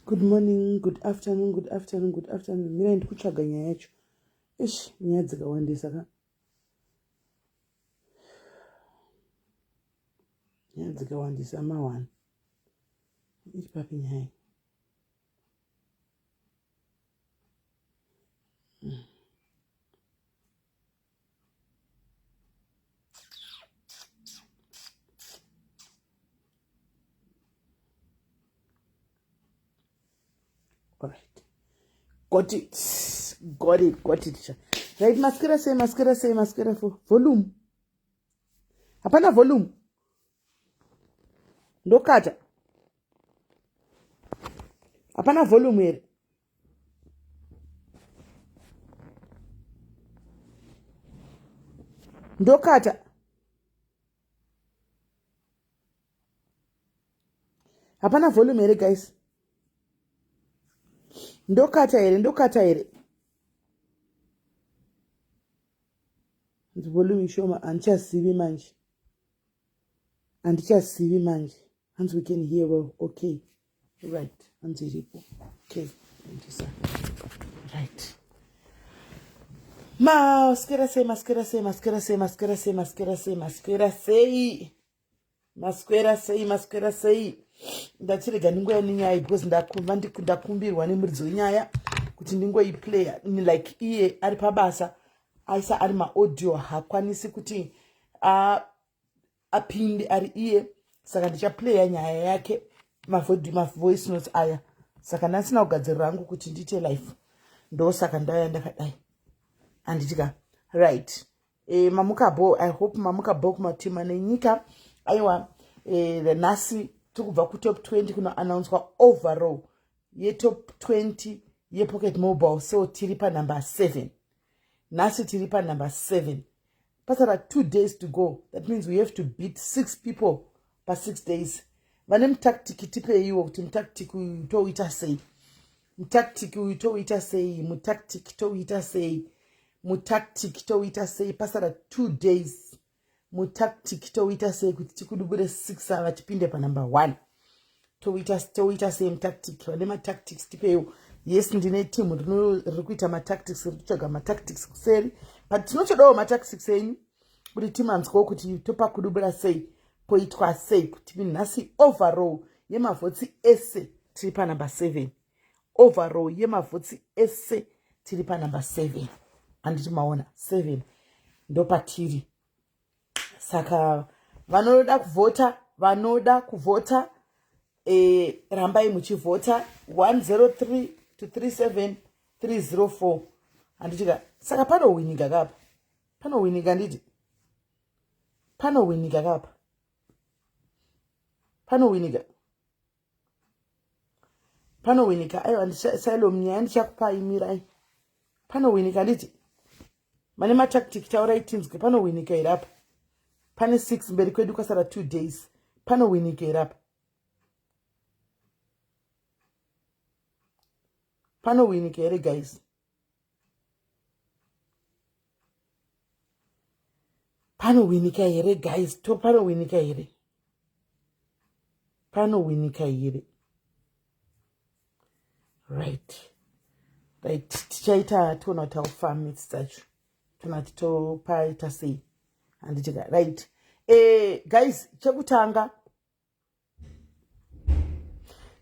Good morning, good afternoon, good afternoon, good afternoon. Mirai ndikutsvaga nyaya yacho. Ish, nyaya dzikawandisa ka. Nyaya dzikawandisa mawani. Iri papi nyaya? All right. Got it. Got it. Got it. Right, masquera sei, masquera sei, masquera for volume. Hapana volume. Ndokata. Hapana volume here. Ndokata. Hapana volume here guys. Ndokata here, ndokata here. Volume ishoma handichazivi manje. Handichazivi manje. Hanzi we can hear well. Okay. Right. Hanzi iripo. Okay. Ndisa. Right. Maskera sei, maskera sei, maskera sei, maskera sei, maskera sei, maskera sei. Maswera sei, maswera sei. Ndatirega ndingoya nenyaya because ndakumbirwa nemuridzi wenyaya kuti ndingoiplaya like iye ari pabasa aisa ari maaudio haakwanisi kuti apinde ari iye saka ndichaplaya nyaya yake mavoice notes aya saka ndasina kugadzirira hangu kuti ndiite life ndosaka ndauya ndakadai handitika right e, mamuka bo i hope mamuka bo kumatima nenyika aiwa e, nhasi tiri kubva kutop 20 kunoannounswa overall yetop 20 yepocket mobile so tiri panumber 7 nhasi tiri panumber 7 pasara 2 days to go that means we have to beat 6 people pa6 days vane mutactic tipeiwo kuti mutactic uyu touita sei mutactic uyu touita sei mutactic touita sei mutactic touita sei pasara 2 days mutactic touita sei kuti tikudubure 6 ava tipinde panumber 1 touita touita sei mutactic vane matactics tipeiwo yes ndine team riri kuita matactics riri kutsvaga matactics kuseri but tinotodawo matactics enyu kuti timanzwawo kuti topakudubura sei poitwa sei kuti nhasi overall yemavhotsi ese tiri panumber 7 overall yemavhotsi ese tiri panumber 7 handiti maona 7 ndopatiri saka vanoda kuvhota vanoda kuvhota e, rambai muchivhota 103 to 37 304 handitika saka panohwinika kapa panohwinika nditi panohwinika kapa panohwinika panowinika aiwa silom nyaya ndichakupai mirai panowinika nditi mane matactic taurai tinzwe panowinika here apa pane 6 mberi kwedu kwasara 2 days panowinika here apa panowinika here guys Panowinika here guys? To panowinika here? Panowinika here? Right. Right. Tichaita tiona kuti aufamits dzacho. Toona kuti topaita sei. Handiti ka. Right. Eh guys, chekutanga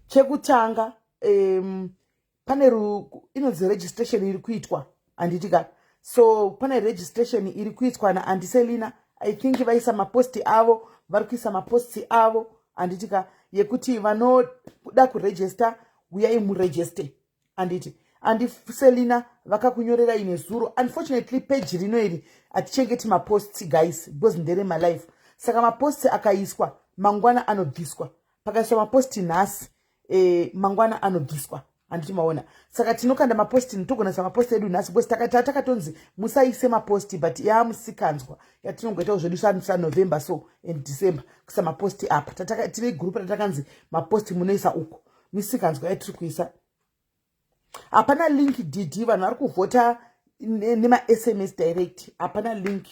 chekutanga um, pane inonzi registration iri kuitwa handiti ka so pane registration iri kuitwa naandiselina i think vaisa maposti avo vari kuisa maposti avo handiti ka yekuti vanoda kuregister uyai muregiste anditi andiselina vakakunyorerai nezuro unfortunately page rino iri hatichengeti maposts guys because ndere malife saka maposts akaiswa mangwana anobviswa pakaiswa maposti nhasi e, mangwana anobviswa handiti maona saka tinokanda maposti togonesa maposti edu nhasi because takatonzi musaise maposti but yaamusikanzwa yatinongoitawo zvedu sanovember so and december kuisa maposti apa tine group ratakanzi maposti munoisa uko misikanzwa yatiri kuisa hapana link dd vanhu vari kuvhota nemasms direct hapana link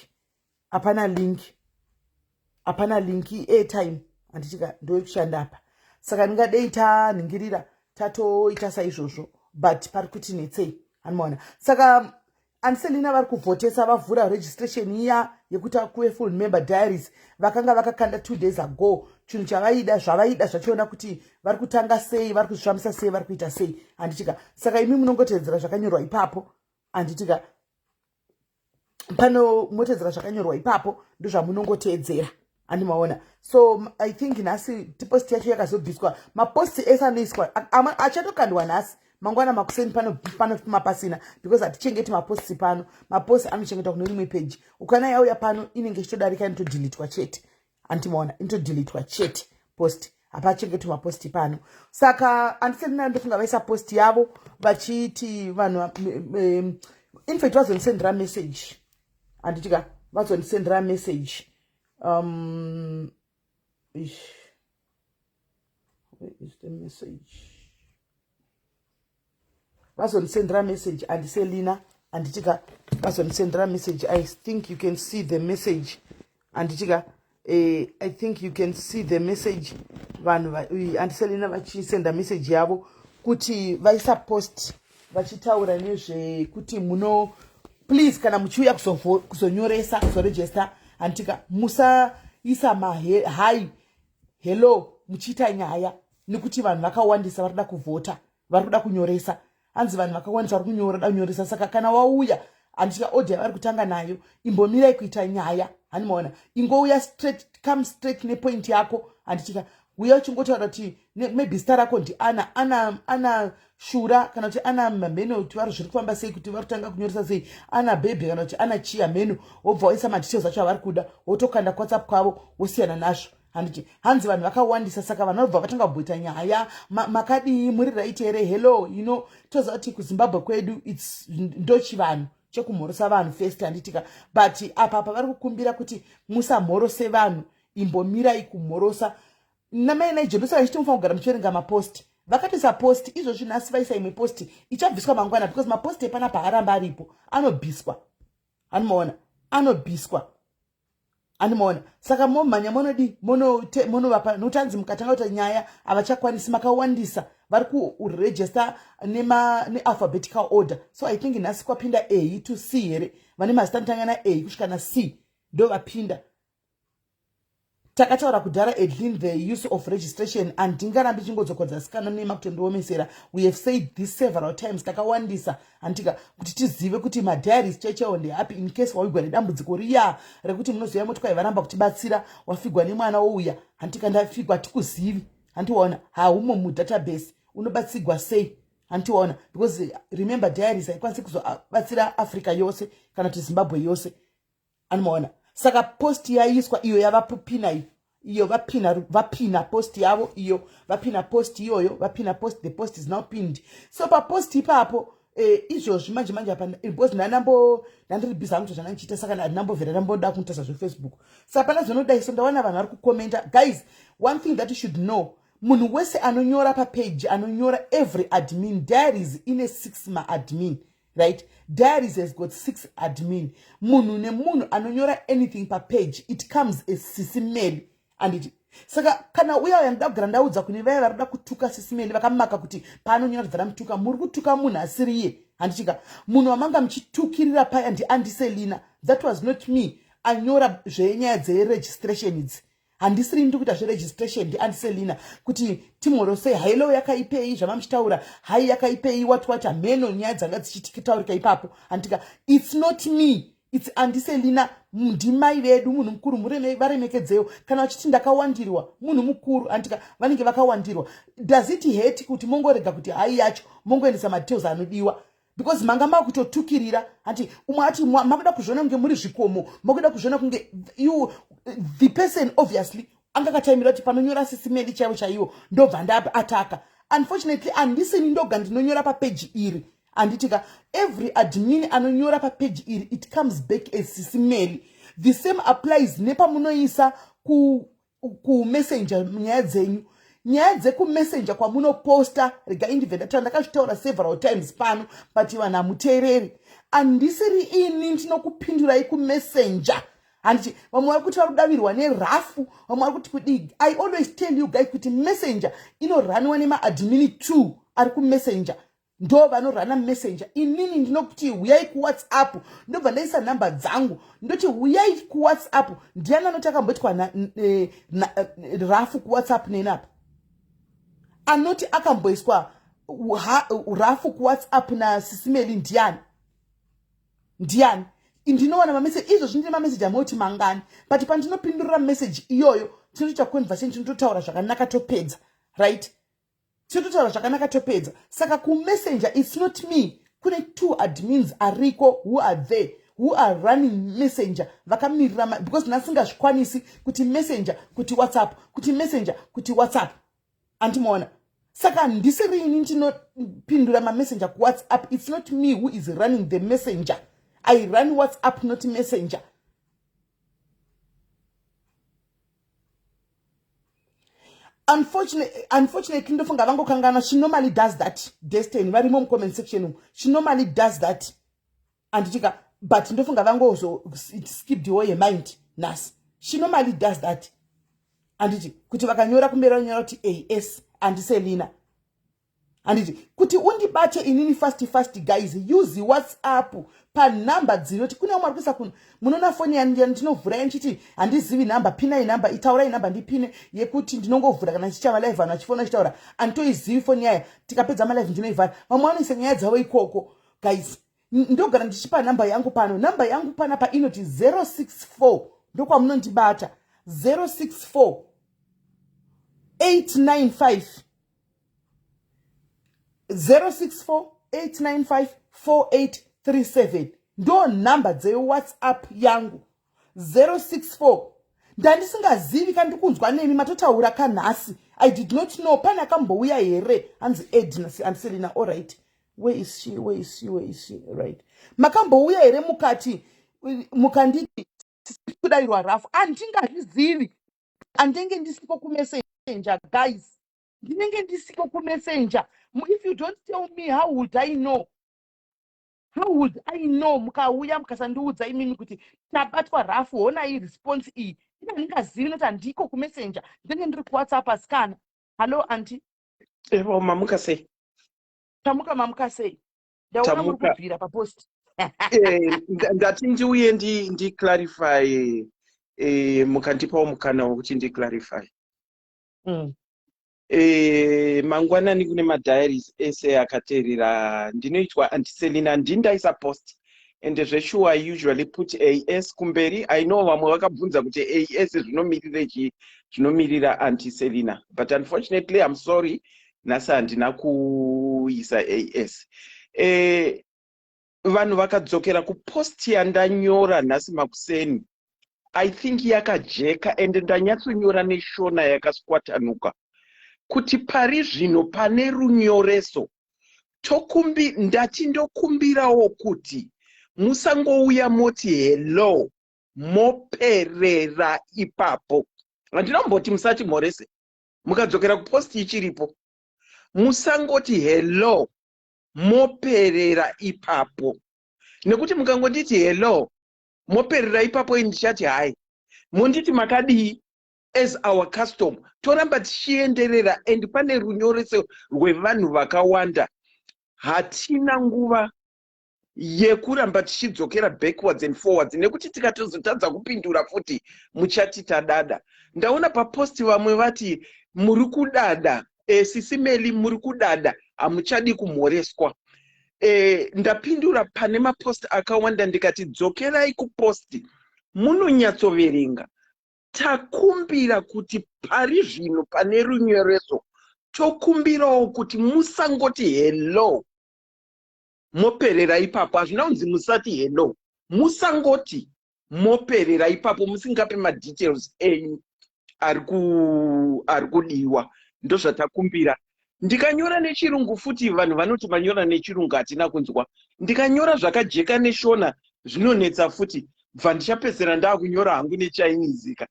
hapana link hapana link airtime handitika ndoyekushanda apa saka ndingadei tanhingirira Tatoita saizvozvo, but pari kuti netsei, anomaona. Saka Auntie Selina vari kuvhotesa, vavhura registration iya yekuti kuve full member diaries. Vakanga vakakanda 2 days ago chinhu chavaida, zvavaida zvachiona kuti vari kutanga sei, vari kuzvifambisa sei, vari kuita sei, handitika? Saka imi munongotevedzera zvakanyorwa ipapo, handitika? Pano motedzera zvakanyorwa ipapo, ndozvamunongoteedzera, handimaona? So I think nhasi post yacho yakazobviswa. Maposts ese anoiswa achatokandwa nhasi, mangwana makuseni pano pano mapasina, because hatichengeti maposts pano. Maposts anochengetwa kune rimwe page. Ukana yauya pano, inenge ichitodarika, inotodhilitwa chete, handimaona? Inotodhilitwa chete post. Hapachengeti maposts pano. Saka Auntie Selina, ndofunga vaisa post yavo vachiti vanhu, in fact vazondisendera message, handitika? Vazondisendera message. Ish. Where is the message? Vazondisendera message Auntie Selina, handitika? Vazondisendera message. I think you can see the message, handitika? I think you can see the message. Vanhu, Auntie Selina vachisenda message yavo kuti vaisa post vachitaura nezvekuti muno, please, kana muchiuya kuzonyoresa, kuzoregister, handitika, musaisa mahi, hello, muchiita nyaya, nekuti vanhu vakawandisa vari kuda kuvhota, vari kuda kunyoresa. Hanzi vanhu vakawandisa vari kunyora, da kunyoresa. Saka kana wauya, handitika, order yavari kutanga nayo, imbomirai kuita nyaya, handimaona? Ingouya straight, come straight nepoint yako, handitika? Uya uchingotaura kuti maybe zita rako ndiana ana ana shura, kana kuti ana mheno, kuti vari zviri kufamba sei, kuti vari kutanga kunyoresa sei, ana bhebhe, kana kuti ana chiya mheno, wobva waisa madetails acho avari kuda, wotokanda kuWhatsApp kwavo, wosiyana nazvo, handiti? Hanzi vanhu vakawandisa, saka vanhu vanobva vatanga kubhoita nyaya. Makadii, muri right here, hello. Toziva kuti kuZimbabwe kwedu its ndochivanhu chekumhorosa vanhu first, handitika? But apa apa vari kukumbira kuti musamhorose vanhu, imbomirai kumhorosa. Namai Nigel, ndosaka ichiti mufanira kugara muchiverenga mapost. Vakatoisa post izvozvi nhasi, vaisa imwe post ichabviswa mangwana, because mapost epanapa haaramba aripo, anobviswa, anomaona? Anobviswa, animaona? Saka momhanya monodi monovapa, nokuti hanzi mukatanga kuita nyaya havachakwanisi, makawandisa. Vari kuregister nealphabetical order. So I think nhasi kwapinda A to C here? Vane mazita anotanga na-A kusvika na-C ndo vapinda. Takataura kudhara, Edlin, the use of registration. Handingarambi chingodzokodza sikana nema kutondiomesera. We have said this several times. Takawandisa, handitika, kuti tizive kuti madiaries chaichaiwo ndehapi, in case wawigwa nedambudziko riya rekuti munoziva motokari varamba kutibatsira, wafigwa nemwana wouya, handitika? Ndafigwa, tikuzivi, handiwaona? Haumo mudatabase, unobatsigwa sei, handiwaona? Because remember, diaries haikwanisi kuzobatsira Africa yose kana kuti Zimbabwe yose, anomaona? Saka post yaiswa iyo, yavapina iyo, vapina, vapina post yavo iyo, vapina post iyoyo, vapina post. The post is now pinned. So papost ipapo, izvozvi manje manje apa, because ndanambo ndandiri busy hangu zvandanichiita, saka handinambovhera ndamboda kunotarisa zveFacebook. Saka pana zvinodai, so ndaona vanhu vari kukomenta. Guys, one thing that you should know, munhu wese anonyora papage, anonyora, every admin, diaries ine six maadmin, right? Diaries has got six admin. Munhu nemunhu anonyora anything papage, it comes as Sisi Meli, anditi? Saka kana uya uya, ndoda kugara ndaudza kune vaya vari kuda kutuka Sisi Meli, vakamaka kuti paanonyora kubva ramutuka, muri kutuka munhu asiriye, handichika? Munhu wamanga muchitukirira paya ndiAuntie Selina. That was not me anyora zvenyaya dzeregistration idzi. Handisiri ndiri kuita zveregistration, ndiAuntie Selina. Kuti timhorosei, hello yakaipei, zvama muchitaura, hi yakaipei, what what, hameno nyaya dzanga dzichitaurika ipapo, handitika? It's not me, it's Auntie Selina. Ndimai vedu, munhu mukuru, varemekedzeyo. Kana vachiti ndakawandirwa, munhu mukuru, handitika? Vanenge vakawandirwa. Does it hurt kuti mongorega kuti hi yacho, mongoendesa madetails anodiwa? Because manga makutotukirira, hanti? Umwe ati makuda kuzviona kunge muri zvikomo, makuda kuzviona kunge you the person. Obviously anga akataimira kuti panonyora Sisi Meli chaivo chaivo, ndobva ndaataka. Unfortunately, handisini ndoga ndinonyora papeji iri, handitika? Every admin anonyora papeji iri, it comes back as Sisi Meli. The same applies nepamunoisa kumessenger nyaya dzenyu, nyaya dzekumessenger kwamunoposta. Rega indibve ndataura, ndakazvitaura several times pano, but vanhu hamuteereri. Handisiri ini ndinokupindurai kumessenger, handiti? Vamwe vari kuti vari kudavirwa nerafu, vamwe vari kuti kudii. I always tell you guys kuti Messenger inoraniwa nemaadmin two. Ari kumessenger ndo vanorana messenger. Inini ndinokuti huyai kuWhatsApp, ndobva ndaisa nhamba dzangu, ndoti huyai kuWhatsApp. Ndiani anoti akamboitwa rafu kuWhatsApp nenapa? Anoti akamboiswa rafu kuWhatsApp naSisi Meli ndiani? Ndiani? Ndinowana mameseji izvozvi, ndine mameseji amoti mangani, but pandinopindurira meseji iyoyo, tinotoita conversation, tinototaura zvakanaka, topedza, right? Tinototaura zvakanaka, topedza. Saka kumessenger it's not me. Kune two admins ariko who are there, who are running Messenger, vakamirira, because nasingazvikwanisi kuti Messenger, kuti WhatsApp, kuti Messenger, kuti WhatsApp, andimoona. Saka ndisirini ndinopindura mamessenger kuWhatsApp. It's not me who is running the Messenger. I run WhatsApp, not Messenger. Unfortunately, ndofunga vangokangana. She normally does that. Destiny varimo mucomment section umu. She normally does that, anditika? But ndofunga vangozo skipped her mind nhasi. She normally does that, anditi? Kuti vakanyora kumberi, vanyora kuti as andiselina, handiti? Kuti undibate inini fast fast, guys, use WhatsApp panhamba dzinoti kune vamwe vari kuisa kuno. Munoona foni yandinovhura yandichiti handizivi nhamba, pinai nhamba, itaurai nhamba ndipine, yekuti ndinongovhura kana ndichichava live, vanhu vachifona vachitaura. Handitoizivi foni yaya. Tikapedza malive ndinoivhara. Vamwe vanoisa nyaya dzavo ikoko. Guys, ndogara ndichipa nhamba yangu pano. Nhamba yangu panapa inoti 064, ndokwamunondibata, 064 895, 064 895 4837. Ndo nhamba dzeWhatsApp yangu, 064. Ndandisingazivi kandikunzwa nemi matotaura kanhasi. I did not know. Pane akambouya here hanzi Edna andiselina? Allright, where is she? Where is she? Where is she? Right, makambouya here mukati mukanditi kudayirwa rafu? Handingazvizivi, handinge ndisiko kumessenger. Guys, ndinenge ndisiko kumessenger. If you don't tell me, how would I know? How would I know? Mukauya mukasandiudza imimi kuti tabatwa rafu, honai response iyi, ina handingazivi noti handiko kumessenger, ndinenge ndiri kuWhatsApp. Asikana, hallo aunty. Evo, mamuka sei? Tamuka, mamuka sei? Ndaona muri kubvira papost. Ndati ndiuye ndiclarify, mukandipawo mukana wekuti ndiclarify. Mangwanani kune madiaries ese akateerera. Ndinoitwa Aunty Selina, ndindaisa post, and zvesure I usually put as kumberi. I know vamwe vakabvunza kuti as zvinomirire chii. Zvinomirira Aunty Selina, but unfortunately, I'm sorry, nhasi handina kuisa as. Vanhu vakadzokera kupost yandanyora nhasi makuseni, I think yakajeka, and ndanyatsonyora neShona yakaswatanuka kuti pari zvino pane runyoreso. Tokumbi ndati ndokumbirawo kuti musangouya moti hello moperera ipapo. Handinomboti musati mhorese. Mukadzokera kupost ichiripo, musangoti hello moperera ipapo, nekuti mukangonditi hello moperera ipapo, ini ndichati hai, monditi makadii as our custom, toramba tichienderera, and pane runyoreso rwevanhu vakawanda. Hatina nguva yekuramba tichidzokera backwards and forwards, nekuti tikatozotadza kupindura futi muchati tadada. Ndaona papost vamwe vati muri kudada, Sisi Meli muri kudada, hamuchadi kumhoreswa. Ndapindura pane mapost akawanda ndikati dzokerai kupost munonyatsoverenga. Takumbira kuti pari zvino pane runyoreso, tokumbirawo kuti musangoti hello moperera ipapo. Hazvina kunzi musati hello, musangoti moperera ipapo musingape madetails enyu ari kudiwa. Ndozvatakumbira. Ndikanyora nechirungu futi vanhu vanoti manyora nechirungu hatina kunzwa. Ndikanyora zvakajeka neShona zvinonetsa futi, bva ndichapedzisira ndaakunyora hangu neChinese ka.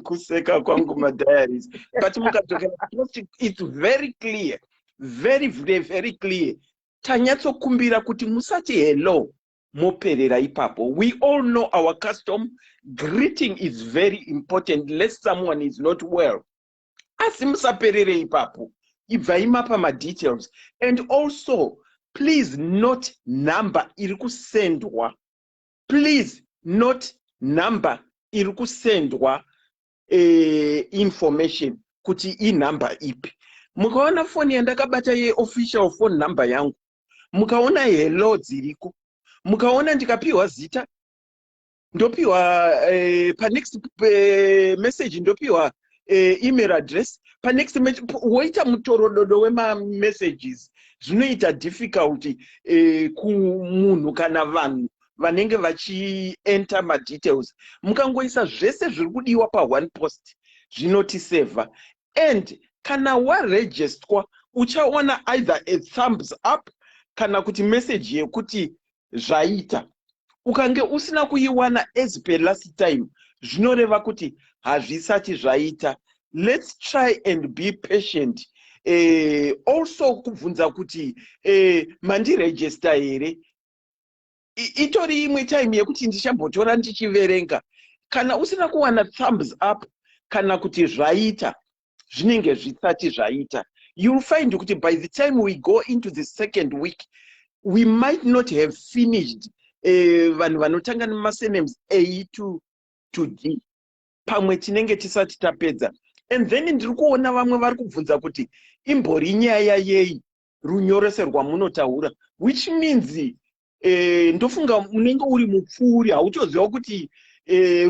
Kuseka kwangu, madiaries, but mukadzokera post it's very clear, very very very clear. Tanyatsokumbira kuti musati hello moperera ipapo. We all know our custom. Greeting is very important lest someone is not well, asi musaperere ipapo. Ibvai mapa madetails. And also, please note number iri kusendwa. Please note number iri kusendwa information kuti inhamba ipi. Mukaona foni yandakabata yeofficial phone number yangu, mukaona hello dziriko, mukaona ndikapiwa zita, ndopiwa panext message, ndopiwa email address panext, woita mutorododo wemamessages, zvinoita difficulty kumunhu kana vanhu vanenge vachienter madetails. Mukangoisa zvese zviri kudiwa paone post, zvinotisevha. And kana warejestwa, uchaona either a thumbs up kana kuti message yekuti zvaita. Ukange usina kuiwana as per last time, zvinoreva kuti hazvisati zvaita. Let's try and be patient. Also kubvunza kuti mandirejesta here, itori imwe time yekuti ndichambotora ndichiverenga. Kana usina kuwana thumbs up kana kuti zvaita, zvinenge zvisati zvaita. You'll find kuti by the time we go into the second week, we might not have finished vanhu vanotanga nemasurnames A to D. Pamwe tinenge tisati tapedza. And then ndiri kuona vamwe vari kubvunza kuti imbori nyaya yei runyorese rwamunotaura, which means ndofunga munenge uri mupfuuri, hautoziva kuti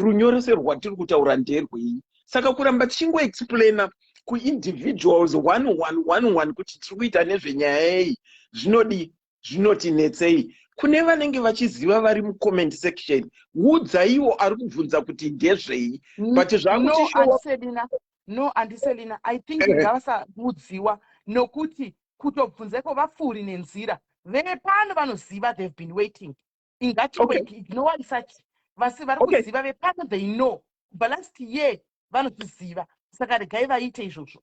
runyorese rwatiri kutaura nderwei. Saka kuramba tichingoexplaina kuindividuals one one one one kuti tiri kuita nezvenyaya yei, zvinodi zvinotinetsei. Kune vanenge vachiziva vari mucomment section, udzaiwo ari kubvunza kuti ndezvei. But zvakuti no, Auntie Selina, I think ngavasamudziwa, nokuti kutobvunza iko vapfuuri nenzira. Vepano vanoziva, they've been waiting. Ingati ignore such vasi vari kuziva vepano, they know. Kubva last year vanozviziva, saka regai vaite izvozvo.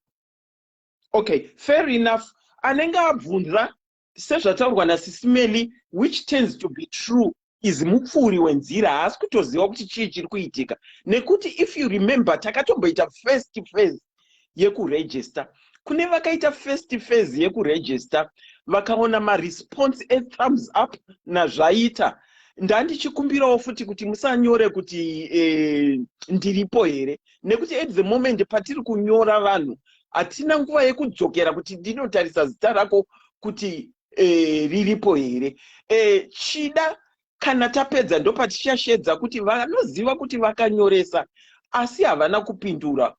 Okay, fair enough. Anenge abvunza, sezvataurwa naSisi Melly, which tends to be true, is mupfuuri wenzira, haasi kutoziva kuti chii chiri kuitika. Nekuti if you remember, takatomboita first phase yekuregister. Kune vakaita first phase yekuregister, vakaona maresponse ethumbs up nazvaita. Ndandichikumbirawo futi kuti musanyore kuti ndiripo here, nekuti at the moment patiri kunyora vanhu, hatina nguva yekudzokera kuti ndinotarisa zita rako kuti riripo here. Chida kana tapedza, ndopatichashedza kuti vanoziva kuti vakanyoresa asi havana kupindura,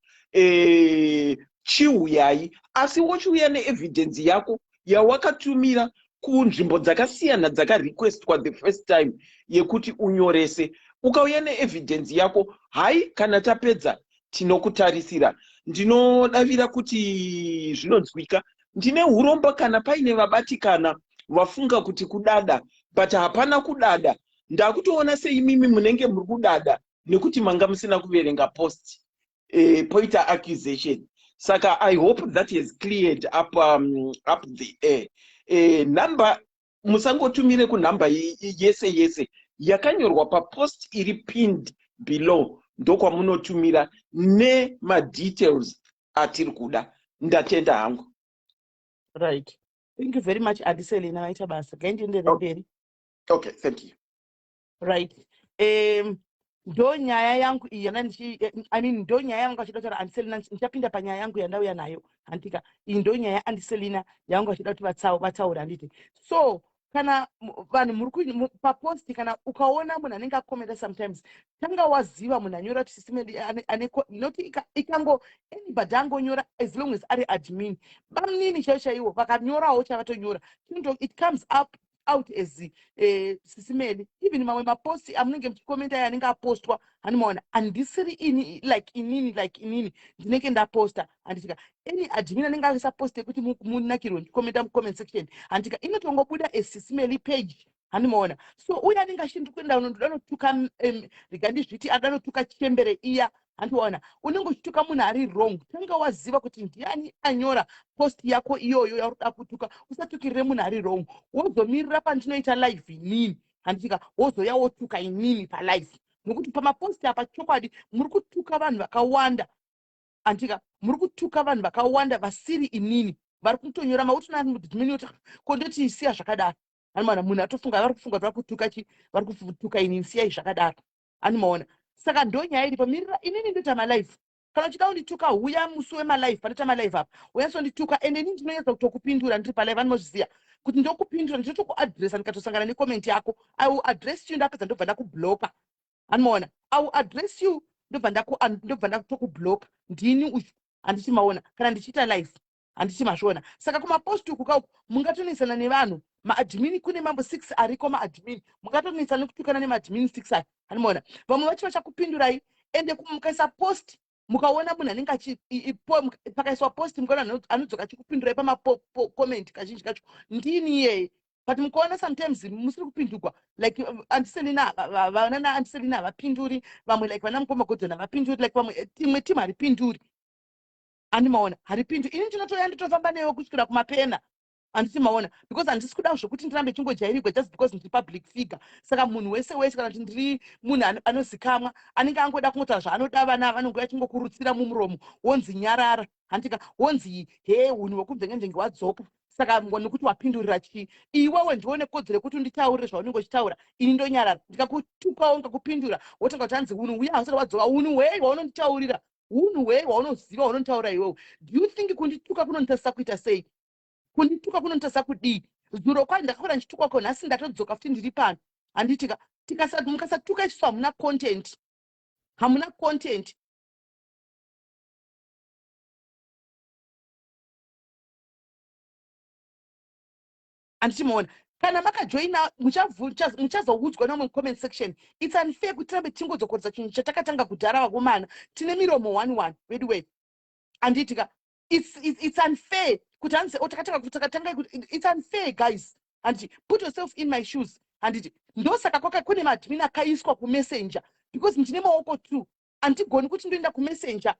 chiuyai, asi wochiuya neevidence yako yawakatumira kunzvimbo dzakasiyana dzakarequestwa the first time yekuti unyorese. Ukauya neevidence yako, hai, kana tapedza tinokutarisira. Ndinodavira kuti zvinonzwika. Ndine urombo kana paine vabatikana vafunga kuti kudada, but hapana kudada. Ndakutoona seimimi munenge muri kudada nekuti manga musina kuverenga post, poita accusation. Saka I hope that has cleared up the air. Number, musangotumire kunhamba yese yese yakanyorwa papost iri pinned below. Ndokwamunotumira nemadetails atiri kuda. Ndatenda hangu. Right, thank you very much, Auntie Selina. Vaita basa. Gaindiendere mberi. Okay, thank you. Right, ndo nyaya yangu iyi yanga ndichi, I mean, ndo nyaya yangu achida kutaura Auntie Selina. Ndichapinda panyaya yangu yandauya nayo, handika? Iyi ndo nyaya Auntie Selina yangu achida kuti vataure, handiti? So kana vanhu muri papost, kana ukaona munhu anenge akomenta, sometimes tanga waziva munhu anyora kuti Sisi Melly noti ikango anybody angonyora, as long as ari admin, bamunini chaivo chaivo vakanyorawo chavatonyora, it comes up out as Sisi Melly. Even mamwe maposti amunenge muchikomenta aya anenge apostwa, hanimaona, handisiri ini, like inini ndinenge ndaposta, handitika? Any admin anenge aisa post yekuti munakirwe ndichikomenta mucomment section, handitika, inotongobuda aSisi Melly page, handimaona? So uye anenge achindi kuenda ndoda notuka, rega ndizviti ada notuka chembere iya, handiona, unenge uchituka munhu ari wrong. Tanga waziva kuti ndiani anyora post yako iyoyo yauri kuda kutuka. Usatukirire munhu ari wrong. Wozomirira pandinoita live inini, handitika? Wozoya wotuka inini palive, nokuti pamaposti apa, chokwadi, muri kutuka vanhu vakawanda, handika? Muri kutuka vanhu vakawanda vasiri inini. Vari kutonyora mautinaminioti kondoti siya zvakadaro. Anomaona munhu atofunga vari kufunga kuti vari kutuka chi, vari kutuka inini. Siyai zvakadaro, anomaona. Saka ndo nyaya iripo. Mirira, inini ndoita malive. Kana uchida kundituka, huya musi wemalive. Panoita malive apa, unyatsondituka, ende inini ndinonyatsa kutokupindura ndiri palive. Anomozviziva kuti ndokupindura, ndinotokuadresa. Ndikatosangana necomment yako, I will address you. Ndapedza, ndobva ndakubloka. Anomaona, I will address you, ndobva ndakutokubloka. Ndini uyu, handiti maona? Kana ndichiita live, handiti mazviona? Saka kumapost uku kauku mungatonesana nevanhu maadmin. Kune mambo six ariko maadmin, mungatonesana nekutukana nemaadmin six aya. Anomaona, vamwe vacho vachakupindurai. Ende mukaisa post, mukaona munhu anenge pakaiswa post, mukaona anodzoka achikupindurai pamacomment, kazhinji kacho ndini iyeye. But mukaona sometimes musiri kupindurwa, like andiselina, vanana andiselina havapinduri. Vamwe, like vana mukoma Godhona, havapinduri. Like vamwe, imwe team haripinduri. Andimaona, haripinduri. Ini ndinotoya, nditofamba newe kusvikira kumapena, handiti maona? Because handisi kuda zvokuti ndirambe chingojairigwa just because ndiri public figure. Saka munhu wese wese, kana kuti ndiri munhu anozikamwa, anenge angoda kungotaura zvaanoda. Vana vanonge vachingokurutsira mumuromo, wonzi nyarara, handika? Wonzi he, unhu hwekumvenge-mvenge wadzoka. Saka nekuti wapindurira chii, iwewe ndione kodzero yekuti unditaurire zvaunenge uchitaura, ini ndonyarara. Ndikakutukawo, ndikakupindura, wotanga kuti hanzi unhu uya hausati wadzoka. Unhu hwei hwaunonditaurira? Unhu hwei hwaunoziva hwaunonditaura iwewe? Do you think kundituka kunonditasisa kuita sei? Kundituka kunonditasisa kudii? Zuro kwai ndakakura ndichitukwa, ko nhasi ndatodzoka futi, ndiri pano, handitika? Mukasatuka isusu, hamuna content, hamuna content. Handichimaona, kana makajoina, muchazoudzwa namwe mucomment section. It's unfair kuti tirambe tichingodzokorodza chinhu chatakatanga kudhara. Vakomana, tine miromo one one vedu wei, handitika? It's unfair kuti hanzi, oh, takatanga, takatanga. It's unfair, guys, handiti? Put yourself in my shoes, handiti? Ndosaka kwaka kune maadmin akaiswa kumessenger, because ndine maoko two. Handigoni kuti ndoenda kumessenger,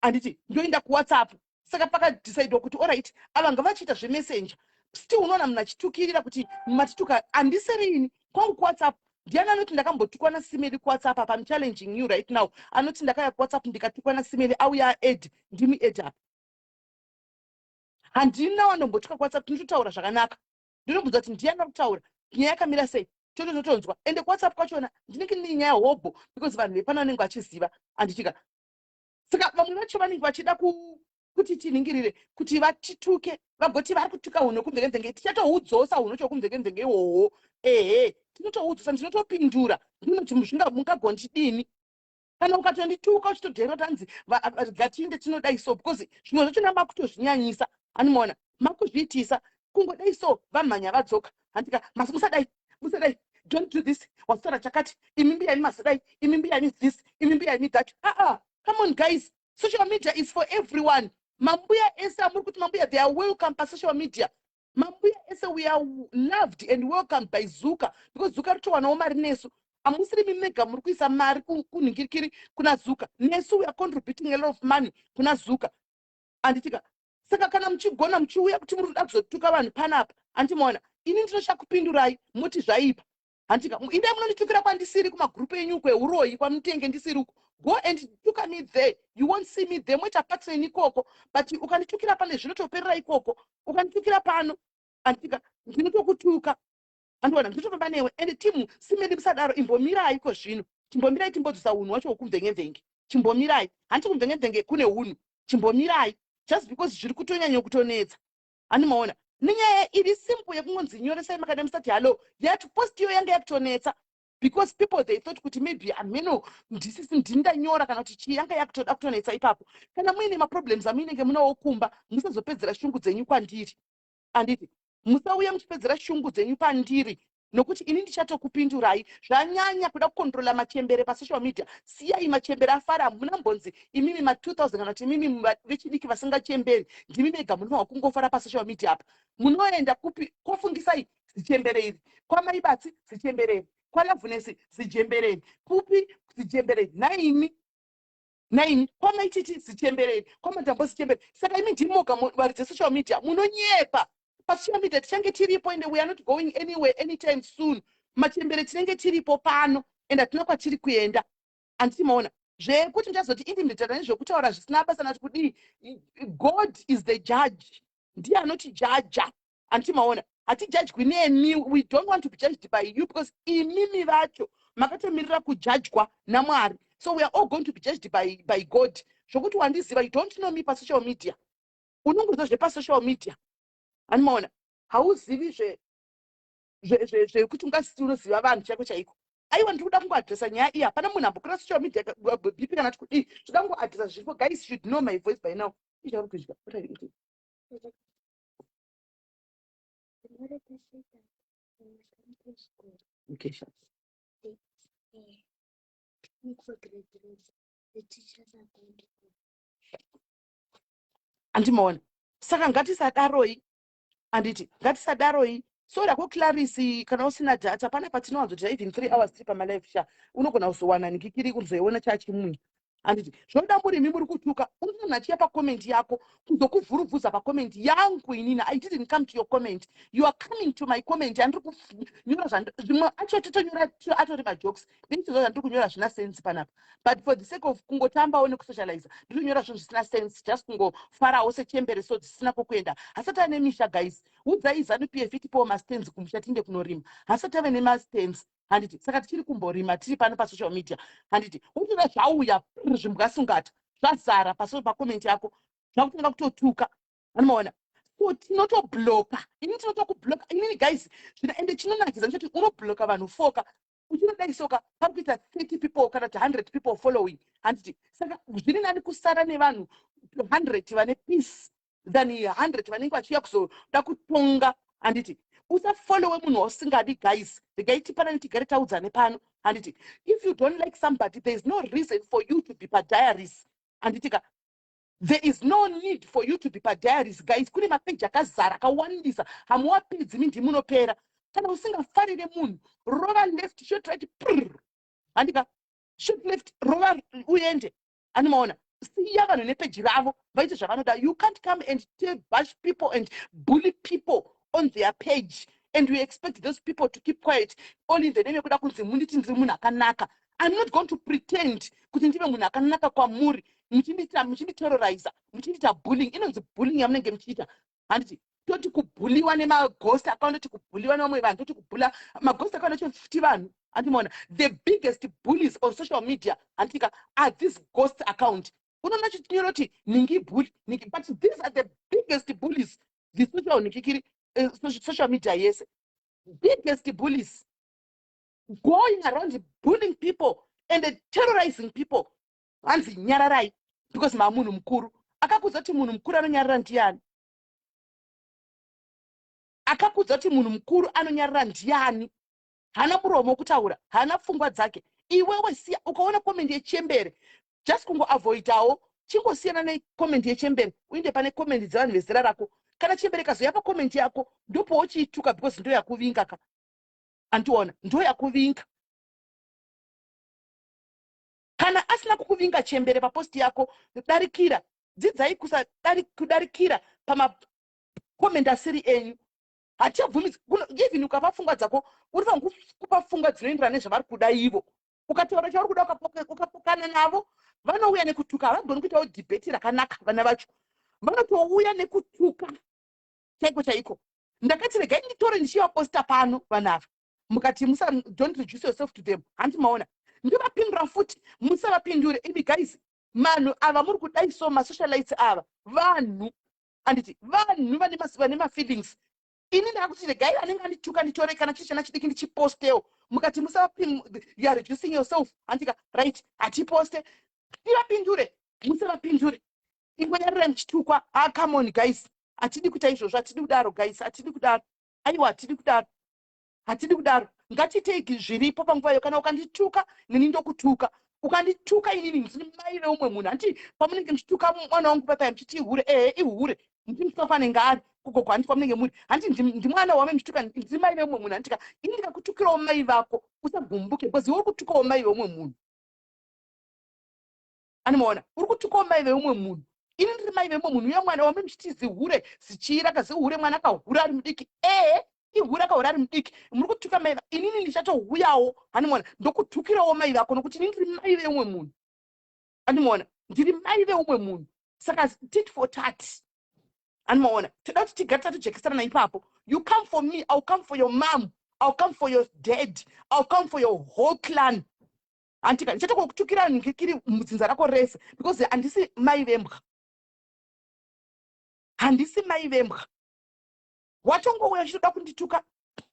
handiti, ndoenda kuWhatsApp. Saka pakadecidewa kuti alright, ava ngavachiita zvemessenger. Still unoona munhu achitukirira kuti matituka. Handisiri kwangu kuWhatsApp. Ndiani anoti ndakambotukwa naSimeli kuWhatsApp apa? I'm challenging you right now. Anoti ndakauya kuWhatsApp ndikatukwa naSimeli, auya ed ndimi ed apa. Handina wandombotuka kuWhatsApp. Tinototaura zvakanaka. Ndinobvunza kuti ndiani ari kutaura, nyaya yakamira sei, totototonzwa. Ende kuWhatsApp kwachona ndinenge ndine nyaya hobho, because vanhu vepano vanenge vachiziva, handitika? Saka vamwe vacho vanenge vachida kuti tiningirire kuti vatituke, vagoti vari kutuka hunhu hwekumvenge-mvenge. Tichatohudzosa hunhu chokumvenge-mvenge ihwohwo. Ehe, tinotohudzosa. Ndinotopindura, ndinoti mungagondidini kana ukatondituka uchitodherera kuti hanzi gatinde tinodai so? Because zvimwe zvachona makutozvinyanyisa, anomaona, makuzviitisa. Kungodai so, vamhanya vadzoka, handika? Masi musadai, musadai, don't do this, wasitaura chakati, imi mbuya imi masadai, imi mbuya imi this, imi mbuya imi that. Aa, come on guys, social media is for everyone. Mambuya ese amuri kuti mambuya, they are welcome pasocial media. Mambuya ese, we are loved and welcomed by Zuka, because Zuka ritowanawo mari nesu. Hamusiri mimega muri kuisa mari kunhingirikiri kuna Zuka. Nesu we are contributing a lot of money kuna Zuka, handitika? Saka kana muchigona muchiuya kuti muri kuda kuzotuka vanhu panapa, handimaona, ini ndinochakupindurai muti zvaipa, handika? Indai munonditukira kwandisiri, kumagurupu enyu kweuroyi kwamunotenge ndisiri uko. Go and tuka me there, you won't see me there. Moita patreni ikoko, but ukanditukira pane zvinotoperera ikoko. Ukanditukira pano, handika, ndinotokutuka, andiona, ndinotofamba newe. And team Simeli, musadaro, imbomirai ko zvino. Chimbomirai, timbodzosa unhu wacho hwekumvenge-mvenge. Chimbomirai, handiti kumvenge-mvenge kune unhu? Chimbomirai, just because zviri kutonyanya kutonetsa, handimaona, nenyaya iri simple yekungonzi nyoresai makada musati hallo yati post iyo yanga yakutonetsa, because people, they thought kuti maybe ameno ndisisi ndini ndanyora kana kuti chii. Yanga yakutoda kutonetsa ipapo. Kana muine maproblems amuinenge munawo kumba, musazopedzera shungu dzenyu kwandiri, handiti? Musauya muchipedzera shungu dzenyu pandiri, nokuti ini ndichatokupindurai. Zvanyanya kuda kukontrola machembere pasocial media. Siyai machembere afara. Hamuna mbonzi imimi ma2000 kana kuti imimi vechidiki vasingachemberi ndimi mega munofanwa kungofara pasocial media apa. Munoenda kupi? Kwafungisai zichembere iri, kwamaibatsi zichembere iri, kwaLavhunesi zijembere iri, kupi zijembere iri, naimi naimi, kwamaititi zichembere iri, kwamadhambo zichembere. Saka imi ndimoga vari dzesocial media munonyepa. Pasocial media tichange tiripo, and we are not going anywhere anytime soon. Machembere tinenge tiripo pano, and hatina kwatiri kuenda, handiti maona? Zvekuti muchazoti intimidata nezvekutaura zvisina basa nati kudii, God is the judge. Ndiye anotijaja, handiti maona? Hatijajwi nemi. We don't want to be judged by you, because imimi vacho makatomirira kujajwa naMwari. So we are all going to be judged by God. Zvokuti wandiziva, you don't know me pasocial media. Unongoziva zvepasocial media, handimaona? Hauzivi zvekuti ungasiti unoziva vanhu chaiko chaiko. Aiwa, ndiri kuda kungoadresa nyaya iyi. Hapana munhu ambokura social media BP kana kuti kudii. Toda kungoadresa zviripo. Guys should know my voice by now. Ichauri kudya? What are you eating? Okay, sure. Andimaona? Saka ngatisadaroi, handiti? Ngatisadaroi. So rako Clarisi, kana usina data panapa, tinowanzoita even 3 hours tiri pamalive sha. Unogona kuzowana nikikiri kuzoiona chachimunya, handiti? Zvinoda murimi muri kutuka. Unoona achiya pacomment yako kuzokuvhuruvhuza pacomment yangu. Inini, I didn't come to your comment, you are coming to my comment. Handiri kunyora zvimwe acho, totonyora atori majokes. Ndinichiziva zvandiri kunyora zvina sense panapa, but for the sake of kungotambawo nekusocializa, ndiri kunyora zvinhu zvisina sense, just kungofarawo sechembere so dzisina kwokuenda. Hasati ane misha, guys. Udzai ZANU PF itipowo mastands kumusha tiinde kunorima. Hasati ave nemastands, handiti? Saka tichiri kumborima tiri pano pasocial media, handiti? Utoda zvauya zvimbwasungata zvazara pacomment yako, zvakutanga kutotuka, anomaona? So tinotobloka. Ini tinotokubloka inini, guys. Zvino ende chinonakidza ndechoti unobloka vanhu foka uchinodai soka, pari kuita 30 people kana kuti 100 people following, handiti? Saka zviri nani kusara nevanhu 100 vane peace than 100 vanenge vachiuya kuzoda kutonga, handiti? Usafollowe munhu wausingadi, guys. Regai tipanane, tigare taudzane pano, handiti? If you don't like somebody, there is no reason for you to be padiaries, handiti ka? There is no need for you to be padiaries, guys. Kune mapeji akazara akawandisa, hamuwapedzi, mindi munopera. Kana usingafarire munhu, rova left, short right, prr, handika? Short left, rova uende, animaona? Siya vanhu nepeji ravo vaite zvavanoda. You can't come and bash people and bully people on their page and you expect those people to keep quiet, all in the name yekuda kunzi munditi ndiri munhu akanaka. I'm not going to pretend kuti ndive munhu akanaka kwamuri muchinditerroriza, muchindiita bullying. Inonzi bullying yamunenge muchiita, handiti? Toti kubhuliwa nemaghost akawanda, toti kubhuliwa nevamwe vanhu, toti kubhula maghost akawanda chofuti vanhu, handimaona? The biggest bullies on social media, handitika, are this ghost account. Unoona chinyora kuti ningi bully ningi, but these are the biggest bullies. The social nikikiri, social media yese, biggest bullies going around bullying people and terrorizing people. Hanzi nyararai because mamunhu mukuru. Akakudza kuti munhu mukuru anonyarara ndiani? Akakudza kuti munhu mukuru anonyarara ndiani? Haana muromo wokutaura, haana pfungwa dzake. Iwewe siya. Ukaona comment yechembere, just kungoavoidawo, chingosiyana necomment yechembere, uinde pane comment dzevanhu vezera rako. Kana chembere kazoya pacomment yako, ndopowochiituka because ndo yakuvinga ka, andiona? Ndo yakuvinga. Kana asina kukuvinga chembere papost yako, darikira. Dzidzai kudarikira pamacomment asiri enyu. Hatichabvumidzi. Even ukapa pfungwa dzako, uri fanira kupa pfungwa dzinoenderana nezvavari kuda ivo. Ukataura chauri kuda, ukapokana navo, vanouya nekutuka. Havagoni kuitawo debate rakanaka. Vana vacho vanotouya nekutuka chaiko chaiko. Ndakati regai nditore ndichivaposta pano vanhu ava, mukati musa, don't reduce yourself to them, hanti maona? Ndovapindura futi, musavapindure imi, guys. Vanhu ava muri kudai so, masocialites ava vanhu, handiti? Vanhu vane mafeelings. Ini ndakuti regai anenge andituka nditore kana chiri chana chidiki ndichipostewo, mukati musavapin, you are reducing yourself, handika? Right, hatiposte tivapindure. Musavapindure, ingonyarirai muchitukwa. Ah, come on, guys, hatidi kuita izvozvo, hatidi kudaro, guys, hatidi kudaro. Aiwa, hatidi kudaro, hatidi kudaro. Ngatitei zviripo panguva iyo. Kana ukandituka, nini ndokutuka. Ukandituka inini, ndiri mai veumwe munhu, handiti? Pamunenge muchituka mwana wangu papaya muchiti ihure, ehe, ihure, muchimutuka kwanenge ari kugogo, handiti? Kwamunenge muri, handiti? Ndimwana wame muchituka. Ndiri mai veumwe munhu, handitika? Ini ndikakutukirawo mai vako, usagumbuke because iwe uri kutukawo mai veumwe munhu, animaona? Uri kutukawo mai veumwe munhu. Ini ndiri mai veumwe munhu. Uye mwana wame muchiti zihure, zichiira kazihure, mwana akahura ari mudiki, ehe, ihure, akahura ari mudiki. Muri kutuka mai. Inini ndichatouyawo, handimaona? Ndokutukirawo mai vako nokuti ini ndiri mai veumwe munhu, handimaona? Ndiri mai veumwe munhu. Saka tit for tat. Animaona, toda kuti tigare tatojekesana ipapo. You come for me, I'll come for your mom, I'll come for your dad, I'll come for your whole clan. Handika ndichatokutukira ndikiri mudzinza rako rese, because handisi mai vembwa, handisi mai vembwa. Watongouya uchitoda kundituka,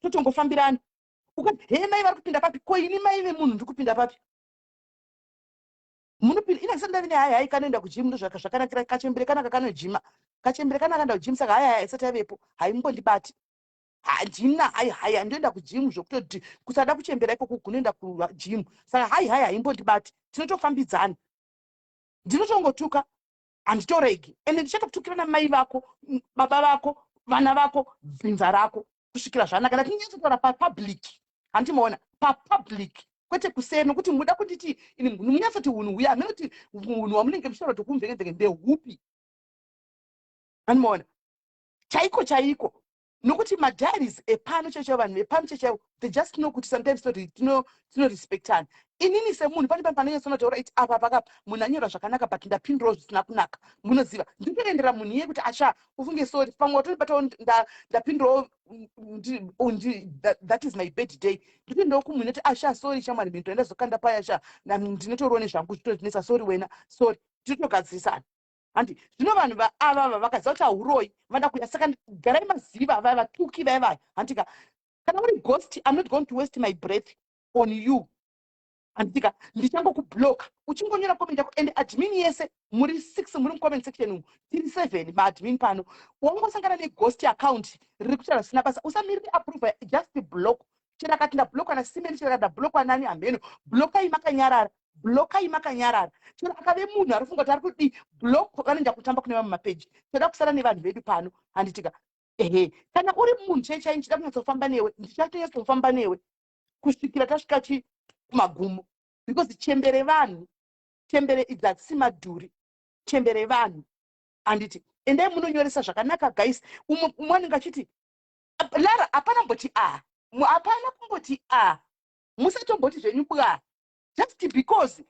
totongofambirana. Ukati, "He, mai vari kupinda papi?" Ko ini mai vemunhu ndiri kupinda papi? Munopinda ina ndisati ndave nehai hai kanoenda kugym. Ndo zvakanakira kachembere kanaka kanojima. Kachembere kanaka kaenda kugym, saka hai hai isati yavepo haimbondibati. Handina hai hai, handoenda kugym zvokutoti kusada kuchembera ikoko kunoenda kugym, saka hai hai haimbondibati. Tinotofambidzana, ndinotongotuka, handitoregi, ende ndichatokutukira namai vako, baba vako, vana vako, dzinza rako, kusvikira zvanaka. Ndatinyatsotaura papublic, handimaona papublic, kwete kuseri, nokuti muda kunditi ini munyatsoti unhu huya hamene kuti unhu hwamunenge muchitaura kuti kumvengenzenge ndehupi. Handimaona chaiko chaiko, nokuti madiaries epano chaicho, vanhu vepano chaichaivo, they just know kuti sometimes tinorespectana. Inini semunhu pane panonyatsonotaura iti apa pakapa munhu anyora zvakanaka, but ndapindurawo zvisina kunaka. Munoziva, ndinotoendera munhu iye kuti asha ufunge sorry, pamwe watoribatawo ndapindurawo, that is my bad day. Nditoendawo kumunhu ati, "Asha, sorry shamwari, mhinduro ndazokanda paya sha, ndinotoriwo nezvangu zvitotinetsa, sorry wena, sorry." Tinotogadzirisana. Handi zvino vanhu avava vakaziva kuti hauroyi, vada kuya. Saka garai maziva vaya vatuki vaya vaya, handika kana uri ghost, I'm not going to waste my breath on you. Handika ndichangokubloka uchingonyora comment yako. And admin yese muri six, muri mucomment section umu, tiri seven maadmin pano. Wangosangana neghost account riri kutaura zvisina basa, usamiriri approve, just block. Chero akati ndablokwa nasimeni, chero akati ndablokwa nani, hameno, blokai makanyarara, blokai makanyarara. Chero akave munhu ari kufunga kuti ari kudii, block. Vanoenda kutamba kune vamwe mapeji. Toda kusara nevanhu vedu pano, handitika? Ehe, kana uri munhu chai chai, ndichida kunyatsofamba newe, ndichatonyatsofamba newe kusvikira tasvika chi kumagumo, because chembere vanhu, chembere idzi hadzisi madhuri, chembere vanhu. Handiti endai munonyoresa zvakanaka, guys. Umwe anenge achiti Lara, hapana mboti a, hapana kumboti a, musatomboti zvenyu bwa, just because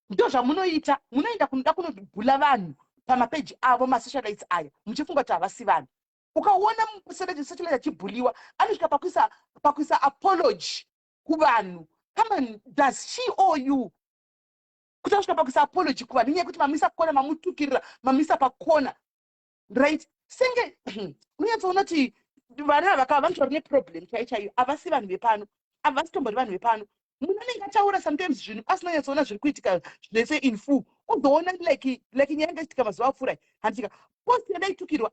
ndo zvamunoita. Munoenda kunoda kunobhula vanhu pamapeji avo, masocialites aya, muchifunga kuti havasi vanhu. Ukaona socialite achibhuliwa, anosvika pakuisa apology kuvanhu. Come on, does she owe you kuti asvika pakuisa apology kuvanhu inyaya yekuti mamisa kona, mamutukirira, mamisa pakona, right? Senge unonyatsoona kuti vana ava kava vanotori neproblem chai chaiyo. Havasi vanhu vepano, havasi tombori vanhu vepano. Munhu anenge ataura sometimes zvinhu asina nyatsoona zviri kuitika zvese in full. Uzoona like nyaya yanga ichiitika mazuva apfuura, handitika? Post yandaitukirwa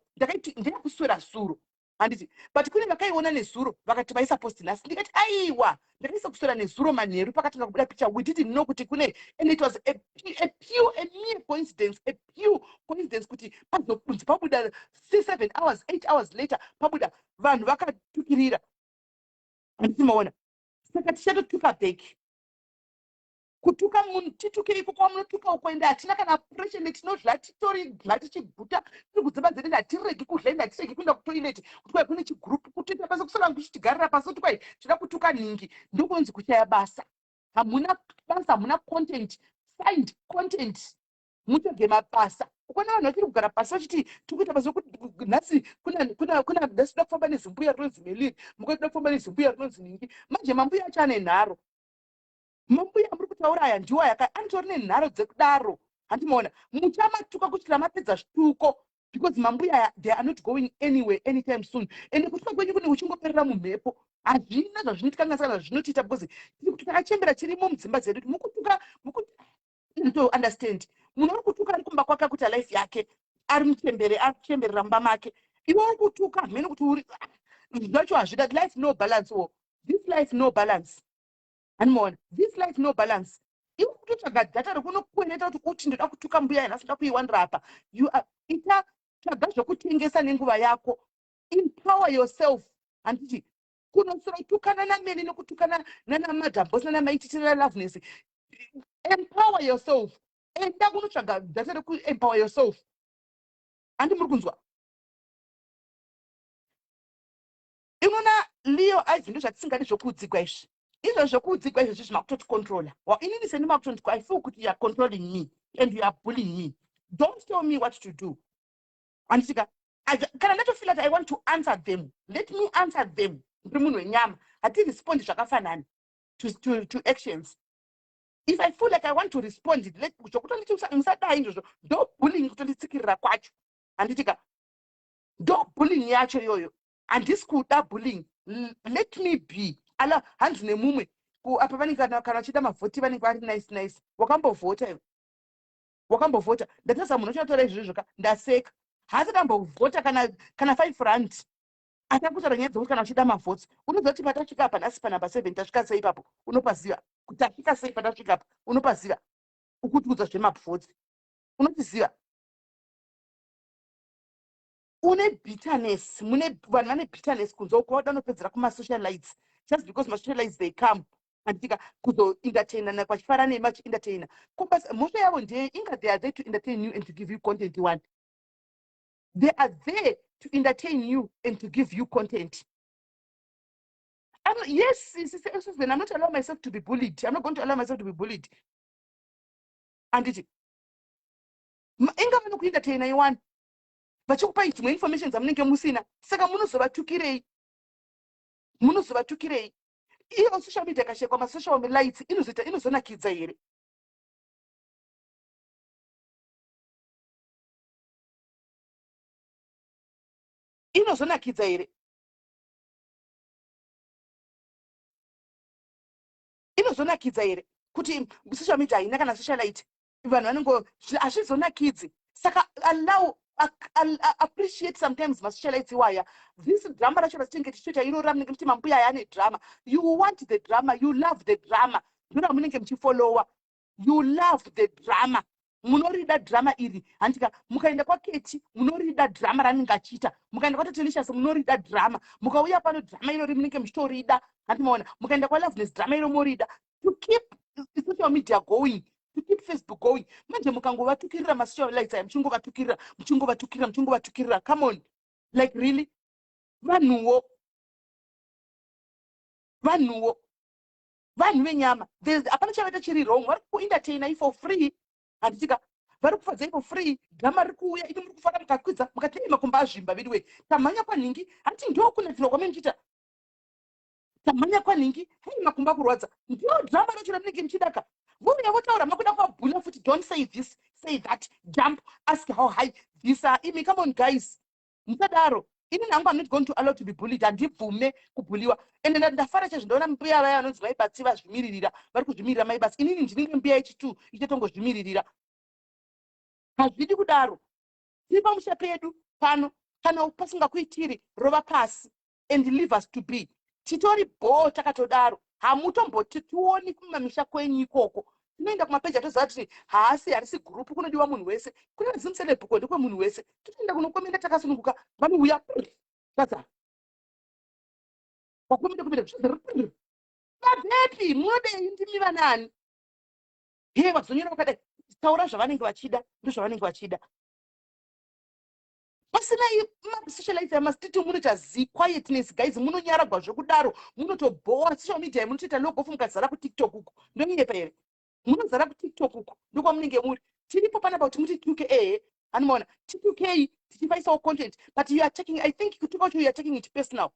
ndeyakuswera zuro, handiti? But kune vakaiona nezuro vakati vaisa post nhasi. Ndikati aiwa, ndakaisa kuswera nezuro manheru pakatanga kubuda picture. We didn't know kuti kune, and it was a mere coincidence, a pure coincidence kuti pazobunzi pabuda 7 hours, 8 hours later pabuda vanhu vakatukirira, handiti maona? Saka tichatotuka back. Kutuka munhu, tituke iko kwamunotuka uko, ende hatina kana pressure. Tinodla, titoridla tichiguta, tiri kudzimba dzedu, hatiregi kudla, ende hatiregi kuenda kutoilet kuti kwai kune chigurupu kutoita basa kusara kuchitigarira pasi kuti kwai tinoda kutuka nhingi. Ndokunonzi kuchaya basa. Hamuna basa, hamuna content. Find content, mutsvage mabasa. Ukaona vanhu vachiri kugara pasi vachiti tikuita basa nhasi, kuna nhasi toda kufamba nezimbuya rinonzi Meliri, muka toda kufamba nezimbuya rinonzi ningi. Manje mambuya acho ane nharo. Mambuya muri kutaura aya ndiwo aya anotori nenharo dzekudaro, handimaona? Muchamatuka kusvikira mapedza zvituko, because mambuya aya, they are not going anywhere anytime soon. Ende kutuka kwenyu kune kuchingoperera mumhepo, hazvina zvazvinotikanganisa kana zvinotiita, because tiri kuti takachembera, tirimo mudzimba dzedu. Mukutuka, to understand, munhu uri kutuka ari kumba kwake, akuita life yake, ari muchembere, ari kuchemberera mumba make. Iwe uri kutuka mhene kuti uri zvacho hazvida. Life no balance wo, this life no balance, handimaona? This life no balance. Iwe kutotsvaga data rekunokweneta kuti uti ndoda kutuka mbuya nhasi, ndoda kuiwanira apa. You are ita, tsvaga zvokutengesa nenguva yako, empower yourself, handiti? Kunosorotukana namene nokutukana nanamadhambosi nanamaititi nanaLoveness, empower yourself. Enda kunotsvaga data rekuempower yourself, handi muri kunzwa? Inona Leo Iv, ndo zvatisingadi zvokuudzigwa izvi. Izvo zvokuudzigwa izvozvi zvimakutoticontrola. Inini seni makutondi, I feel kuti you are controlling me and you are bullying me. Don't tell me what to do, handitika? Kana ndatofila kuti I want to answer them, let me answer them. Ndiri munhu wenyama, hatirespondi zvakafanana to actions. If I feel like I want to respond, zvokutonditi musadai izvozvo, ndo bullying, kutonditsikirira kwacho, handitika? Ndo bullying yacho iyoyo. Handisi kuda bullying, let me be. Ala hanzi nemumwe apa vanenge kana vachida mavhoti, vanenge vari nice nice. Wakambovhota iwe? Wakambovhota? Ndatarisa munhu uchatora izvozvo ka, ndaseka. Haasati ambovhota kana R5. Atakutaura nyaya dzekuti kana uchida mavhotsi, unoziva kuti patasvika apa nhasi panumber 7 tasvika sei ipapo? Unopaziva kuti tasvika sei patasvika apa? Unopaziva? Ukutiudza zvemavhotsi, unotiziva? Une bitterness. Mune vanhu vane bitterness kunze uko, vada unopedzera kumasocialites just because masocialites, they come, anditika, kuzoentertainana, vachifara nemi, vachientertaina. Kubasa mhosva yavo ndeye inga they are there to entertain you and to give you content. One, they are there to entertain you and to give you content. I'm not, yes, Susan, I'm not allow myself to be bullied. I'm not going to allow myself to be bullied. Anditi inga vanokuentertaina iwani, vachikupai dzimwe information dzamunenge musina, saka munozovatukirei? Munozovatukirei? Iyo social media ikashekwa, masocial lights inozoita inozonakidza here? Inozonakidza here? Inozonakidza here kuti social media haina kana socialite? Vanhu vanongo hazvizonakidzi. Saka allow, appreciate sometimes masocialites iwaya. This drama racho ratinenge tichitoita iro ramunenge muchiti mambuya aya ane drama, you want the drama, you love the drama, ndora munenge muchifollowa. You love the drama, munorida drama iri, handika? Mukaenda kwaKeti, munorida drama raanenge achiita. Mukaenda kwaTatelicious, munorida drama. Mukauya pano, drama irori munenge muchitorida, handimaona? Mukaenda kwaLoveness, drama iro morida, to keep social media going, to keep Facebook going. Manje mukangovatukirira masocialites aya, muchingovatukirira, muchingovatukirira, muchingovatukirira, come on, like really, vanhuwo, vanhuwo, vanhu venyama. Hapana chavaita chiri wrong. Vari kuentertainai for free, handitika? Vari kufadzai for free. Drama riri kuuya, ini muri kufara, mukakwidza mukati, "Ei, makumba azvimba vidiwe, tamhanya kwanhingi." Hanti ndokunakirwa kwamene muchiita? "Tamhanya kwanhingi, hei, makumba kurwadza." Ndio drama racho ramunenge muchidaka. Vouya votaura, makuda kuvabhula futi. "Don't say this, say that, jump, ask how high this are." Imi, come on guys, musadaro. Ini nangu, I'm not going to allow to be bullied. Handibvume kubhuliwa. Ende ndafara chaizvo ndaona mbuya vaya vanonzi Maibatsi vazvimiririra, vari kuzvimirira. Maibatsi, inini ndinenge mbuya yechitu ichatongozvimiririra. Hazvidi kudaro. Tiri pamusha pedu pano. Kana pasingakuitiri, rova pasi and leave us to be. Titori bhoo takatodaro. Hamutomboti tioni kumamisha kwenyu ikoko. Tinoenda kumapeji atoziva kuti haasi, harisi gurupu, kunodiwa munhu wese. Kune zimuselebhuko, ndekwemunhu wese. Totoenda kunokomenda takasununguka. Vanouya kaza wakomenda kumenda vabepi. Munodei? Ndimi vanani he vazonyora vakadai? Taura zvavanenge vachida, ndozvavanenge vachida. Pasina masocialite amasititi, munoita zi quietness guys, munonyaragwa zvekudaro, munotobhowa. Social media munotoita log off, mukazara kuTikTok uko. Ndonyepa here? Munozara kuTikTok uko, ndokwamunenge muri. Tiripo panapa kuti muti tuke, ehe, anomaona titukei, tichifaisawo content, but you are taking, I think kutuka kwacho, you are taking it personal,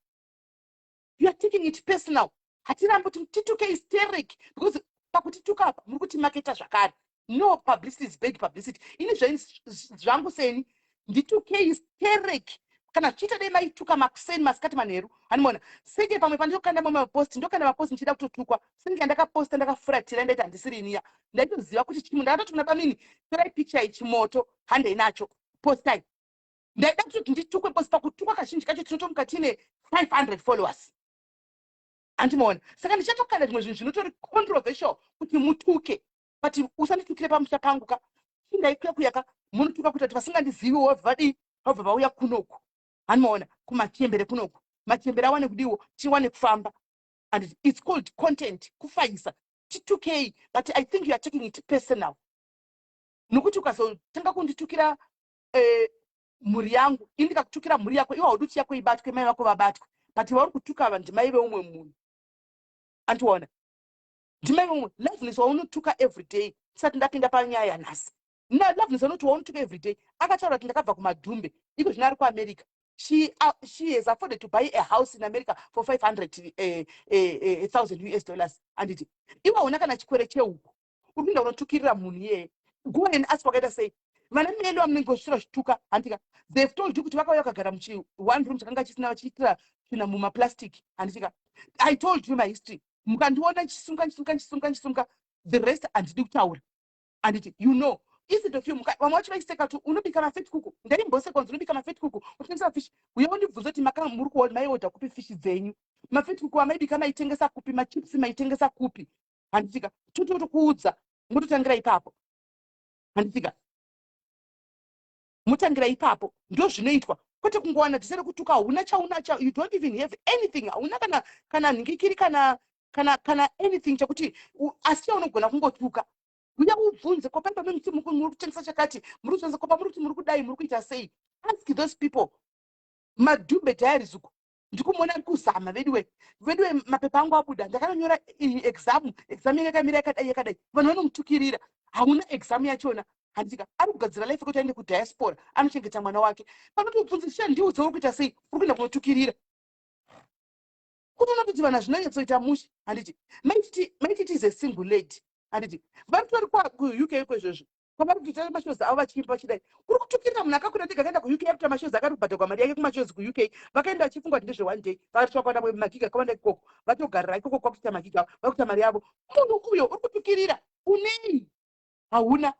you are taking it personal. Hatirambi kuti tituke hysteric, because pakutituka apa muri kutimaketa zvakare. No publicity is bad publicity. Ini zvangu seni, nditukei hysteric kana zvichiita. Dai maituka makuseni, masikati, manheru, hanimona senge pamwe pandinokanda mamwe maposti, ndokanda maposti ndichida kutotukwa. Senge ndakaposta ndakafuratira, ndaiti handisiri iniya. Ndaitoziva kuti chimu ndakatoti kuna bamini, "Torai picha ichimoto, handei nacho, postai." Ndaida kutoti nditukwe posti. Pakutukwa kazhinji kacho tinotomuka tiine 500 followers, handimaona? Saka ndichatokanda zvimwe zvinhu zvinotori controversial kuti mutuke, but usanditukire pamusha pangu ka. Chindaikuya kuyaka munotuka kuita kuti vasingandiziviwo vabva vadii, vabva vauya kunoku, handimaona? Kumachembere kunoku, machembere awane kudiwo, tiwane kufamba. And it's called content, kufaisa. Titukei, but I think you are taking it personal, nokuti ukazotanga kunditukira mhuri yangu, ini ndikakutukira mhuri yako, iwe haudi kuti yako ibatwe, mai vako vabatwe, but vauri kutuka ava ndimai veumwe munhu, andiona? Ndimai veumwe. Loveness waunotuka every day, tisati ndapinda panyaya yanhasi. Loveness anoti waunotuka everyday akataura kuti ndakabva kumadhumbe, iko zvino ari kuAmerica. She has afforded to buy a house in America for 500 thousand US dollars, handiti? Iwe hauna kana chikwere chehuku, uri kuenda unotukirira munhu iyeye. Go and ask wakaita sei vana melo vamunenge vachisvira zvituka, handitika? They've told you kuti vakauya vakagara muchi one room chakanga chisina, vachiitira tsvina mumaplastic, handitika? I told you my history. Mukandiona ndichisunga, ndichisunga, ndichisunga, ndichisunga, the rest handidi kutaura, handiti? You know, instead of you, vamwe vacho vaiseka kuti unobika mafetkuku. Ndaimboseka kunzi unobika mafetkuku, utengesa fish. Uye undibvunza kuti maka muri kuona maiodha kupi fish dzenyu, mafetkuku amaibika maitengesa kupi, machips maitengesa kupi, handitika? Tototokuudza, mototangira ipapo, handitika? Mutangira ipapo, ndo zvinoitwa, kwete kungowana tisere kutuka. Hauna chaunacha, you don't even have anything. Hauna kana nhingikiri, kana anything chekuti, asi chaunogona kungotuka. Uya ubvunze ko paipa memuti muri kutengesa chakati, muri kutengesa kopa, muri kuti muri kudai, muri kuita sei. Ask those people. Madhumbe Diaries uko ndikumuona ari kuzama. Veduwe, veduwe, mapepa angu abuda, ndakanonyora exam, exam yakamira yakadai yakadai. Vanhu vanomutukirira. Hauna exam yachona, handika? Ari kugadzira life kuti aende kudiaspora anochengeta mwana wake. Panotobvunza sha, ndiudze uri kuita sei, uri kuenda kunotukirira kuti unototi vanhu hazvinonyatsoita mushe, handiti? Maititi is a single lady, handiti? Vari tori kuUK iko izvozvo kwavari kutoita mashows avo vachiimba vachidai. Kuri kutukirira munhu akakwira ndege akaenda kuUK, akuita mashows, akati kubhadharwa mari yake kumashows kuUK. Vakaenda vachifunga kuti ndezve one day, vakati vakwanda magiga akawanda ikoko, vatogarira ikoko kwakuita magiga avo, vakuita mari yavo. Munhu uyo uri kutukirira unei? Hauna.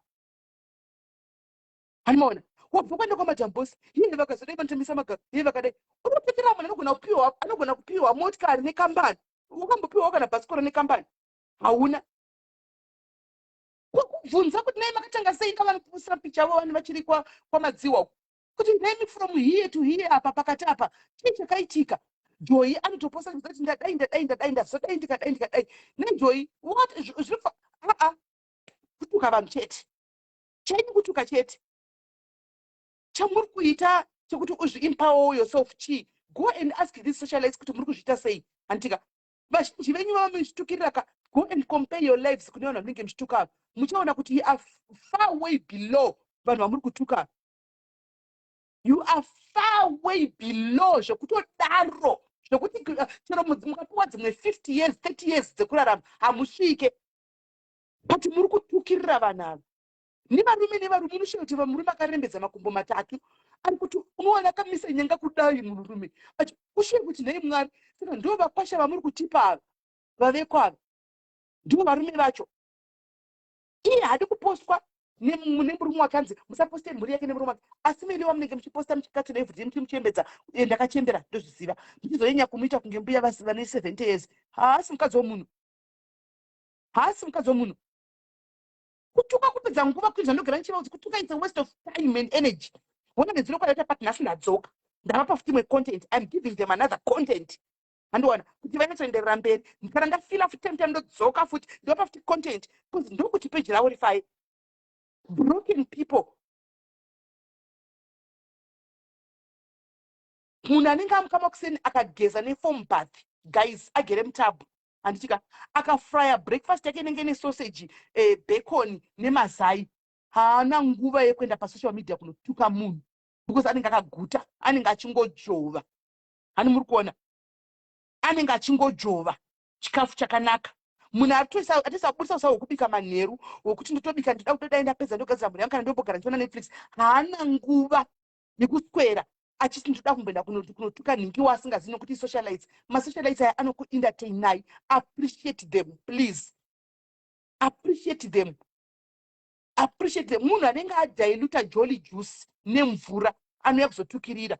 Hanimaona wabva kuenda kwaMadambosi iye vakazodai, vanotambisa magaro iye vakadai. Uri kutukirira munhu anogona kupiwa motikari nekambani. Wakambopiwawo kana bhasikoro nekambani? Hauna. Kwakubvunza kuti nai makatanga sei, nga vanopusira picha avo vanhu vachiri kwamadziwa kuti nemi from here to here, apa pakati apa chii chakaitika? Joy anotoposta kuti ndadai, ndadai, ndadai, ndazodai, ndikadai, ndikadai nejoy. What zviri aa kutuka vanhu chete chaini, kutuka chete chamuri kuita chekuti uzviempower yourself chii? Go and ask these socialites kuti muri kuzviita sei, handitika? Vazhinji venyu vava muchitukirira ka. Go and compare your lives kune vanhu vanenge muchituka. Muchaona kuti you are far way below vanhu vamuri kutuka. You are far way below zvekutodaro, zvekuti chero mukapiwa dzimwe 50 years, 30 years dzekurarama, hamusvike. But muri kutukirira vanhu ava nevarume, nevarume. Unosvika kuti murume akarembedza makumbo matatu ari kuti unowana akamisa nyanga kudai, munhurume usvike kuti nhai Mwari, saka ndo vakwasha vamuri kutipa ava, vaveko ava ndivo varume vacho. Iye haadi kupostwa nemurume wake, anzi musaposte mhuri yake nemurume wake, asi mene wamunenge muchiposta muchikatira everyday muchimuchembedza. Ndakachembera, ndozviziva, muchizonyanya kumuita kunge mbuya vane 70 years. Haasi mukadzi womunhu, haasi mukadzi womunhu. Kutuka kupedza nguva kuita. Ndogara ndichiva kuti kutuka it's a waste of time and energy. Ona nedzino kwadaita pati nhasi ndadzoka, ndavapa futi imwe content. I'm giving them another content, handiona kuti vanyatsoenderera mberi. Kana ndafila futi time time, ndodzoka futi ndovapa futi content, because ndokuti peji ravo rifai. Broken people. Munhu anenge amuka makuseni, akageza nefoam bath, guys, agere mutabhu, handitika? Akafrya breakfast yake inenge nesausage, bacon nemazai, haana nguva yekuenda pasocial media kunotuka munhu because anenge akaguta, anenge achingojova. Hani muri kuona anenge achingojova chikafu chakanaka. Munhu atisabudisa usa hwekubika manheru, hwekuti ndotobika, ndoda kutodai, ndapedza ndogadzira mhuri yangu, kana ndombogara ndichiona Netflix. Haana nguva yekuswera achiti ndoda kumboenda kunotuka nhingi waasingazivi nokuti socialites. Masocialites aya anokuentertainai. Appreciate them, please, appreciate them, appreciate them. Munhu anenge adiluta Jolly Juice nemvura anouya kuzotukirira,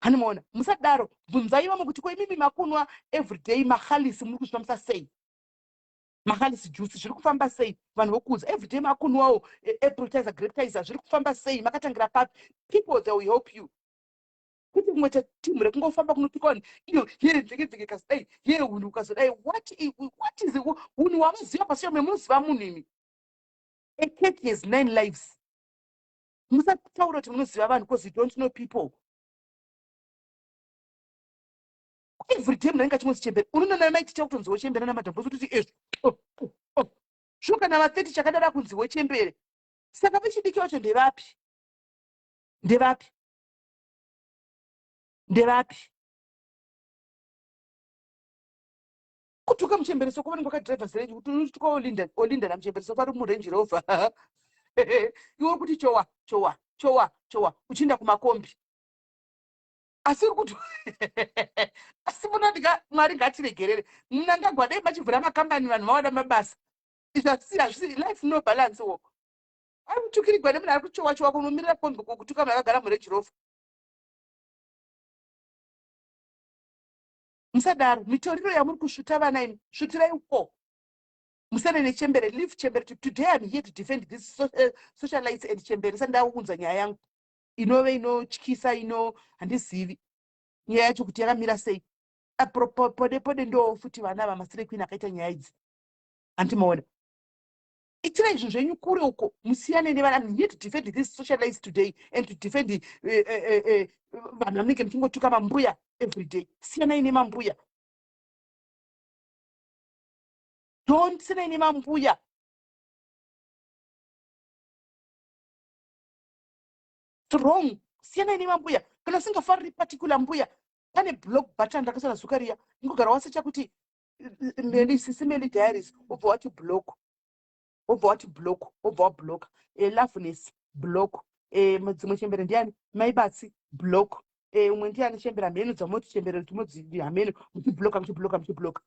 hanimaona? Musadaro. Bvunzai vamwe kuti ko imimi makunwa everyday mahalisi, muri kuzvifambisa sei? Mahalisi juice zviri kufamba sei? Vanhu vokuudza everyday makunwawo Appletiser, Grapetiser, zviri kufamba sei? Makatangira papi? People, they will help you. Kuti kumwe timu rekungofamba kunotuka vanhu iyo ye nzvenge nzvenge kazodai, ye unhu ukazodai. What is unhu hwamuziva pasocial media? Munoziva munhu imi? A cat has nine lives. Musataura kuti munoziva vanhu because you don't know people. Every day munhu anenge achingonzi chembere. Unoona maitita kutonzi wochembera namadhambosi, kuti ezvo, oh, oh, oh. Shuwa kana va30 chakadaro akunzi wochembere. Saka vechidiki vacho ndevapi? Ndevapi? Ndevapi? Kutuka muchembere soko vanenge vakadriver zirenji kuti unotuka Olinda, Olinda namuchembere soko ari muRange Rover. Iwe uri kuti chowa, chowa, chowa, chowa uchienda kumakombi. Asi uri kuti asi munoti ka Mwari ngatiregerere. Mnangagwa dai machivhura makambani vanhu vawana mabasa. Izvi hazvisi hazvisi life no balance wo. Ari kutukirigwa nemunhu ari kuchowa chowa kunomirira kombi kutuka munhu akagara muRange Rover. Musadaro mitoriro yamuri kusvuta vana imi svutirai uko. Musane nechembere leave chembere today I'm here to defend this so, socialites and chembere sandaunza nyaya yangu inove inotyisa ino handizivi nyaya yacho kuti yakamira sei. Pode pode ndo futi vana vamasire queen akaita nyaya idzi handimaona. Itirai zvinhu zvenyu kure uko musiyane nevana. I'm here to defend this socialites today and to defend vanhu vanenge muchingotuka mambuya every day. Siyanai nemambuya. Don't siyanai nemambuya. It's wrong. Siyanai nemambuya. Kana usingafariri particular mbuya, pane block button rakasara zuka riya. Ingogara wasecha kuti Meli, Sisi Meli Diaries, wobva wati block. Wobva wati block, wobva wablock. Loveness, block. Dzimwe chembere ndiani? Mai Batsi, block. Umwe ndiani chembere hameno dzamoti chembere timodzi hameno, muchibloka, muchibloka, muchibloka.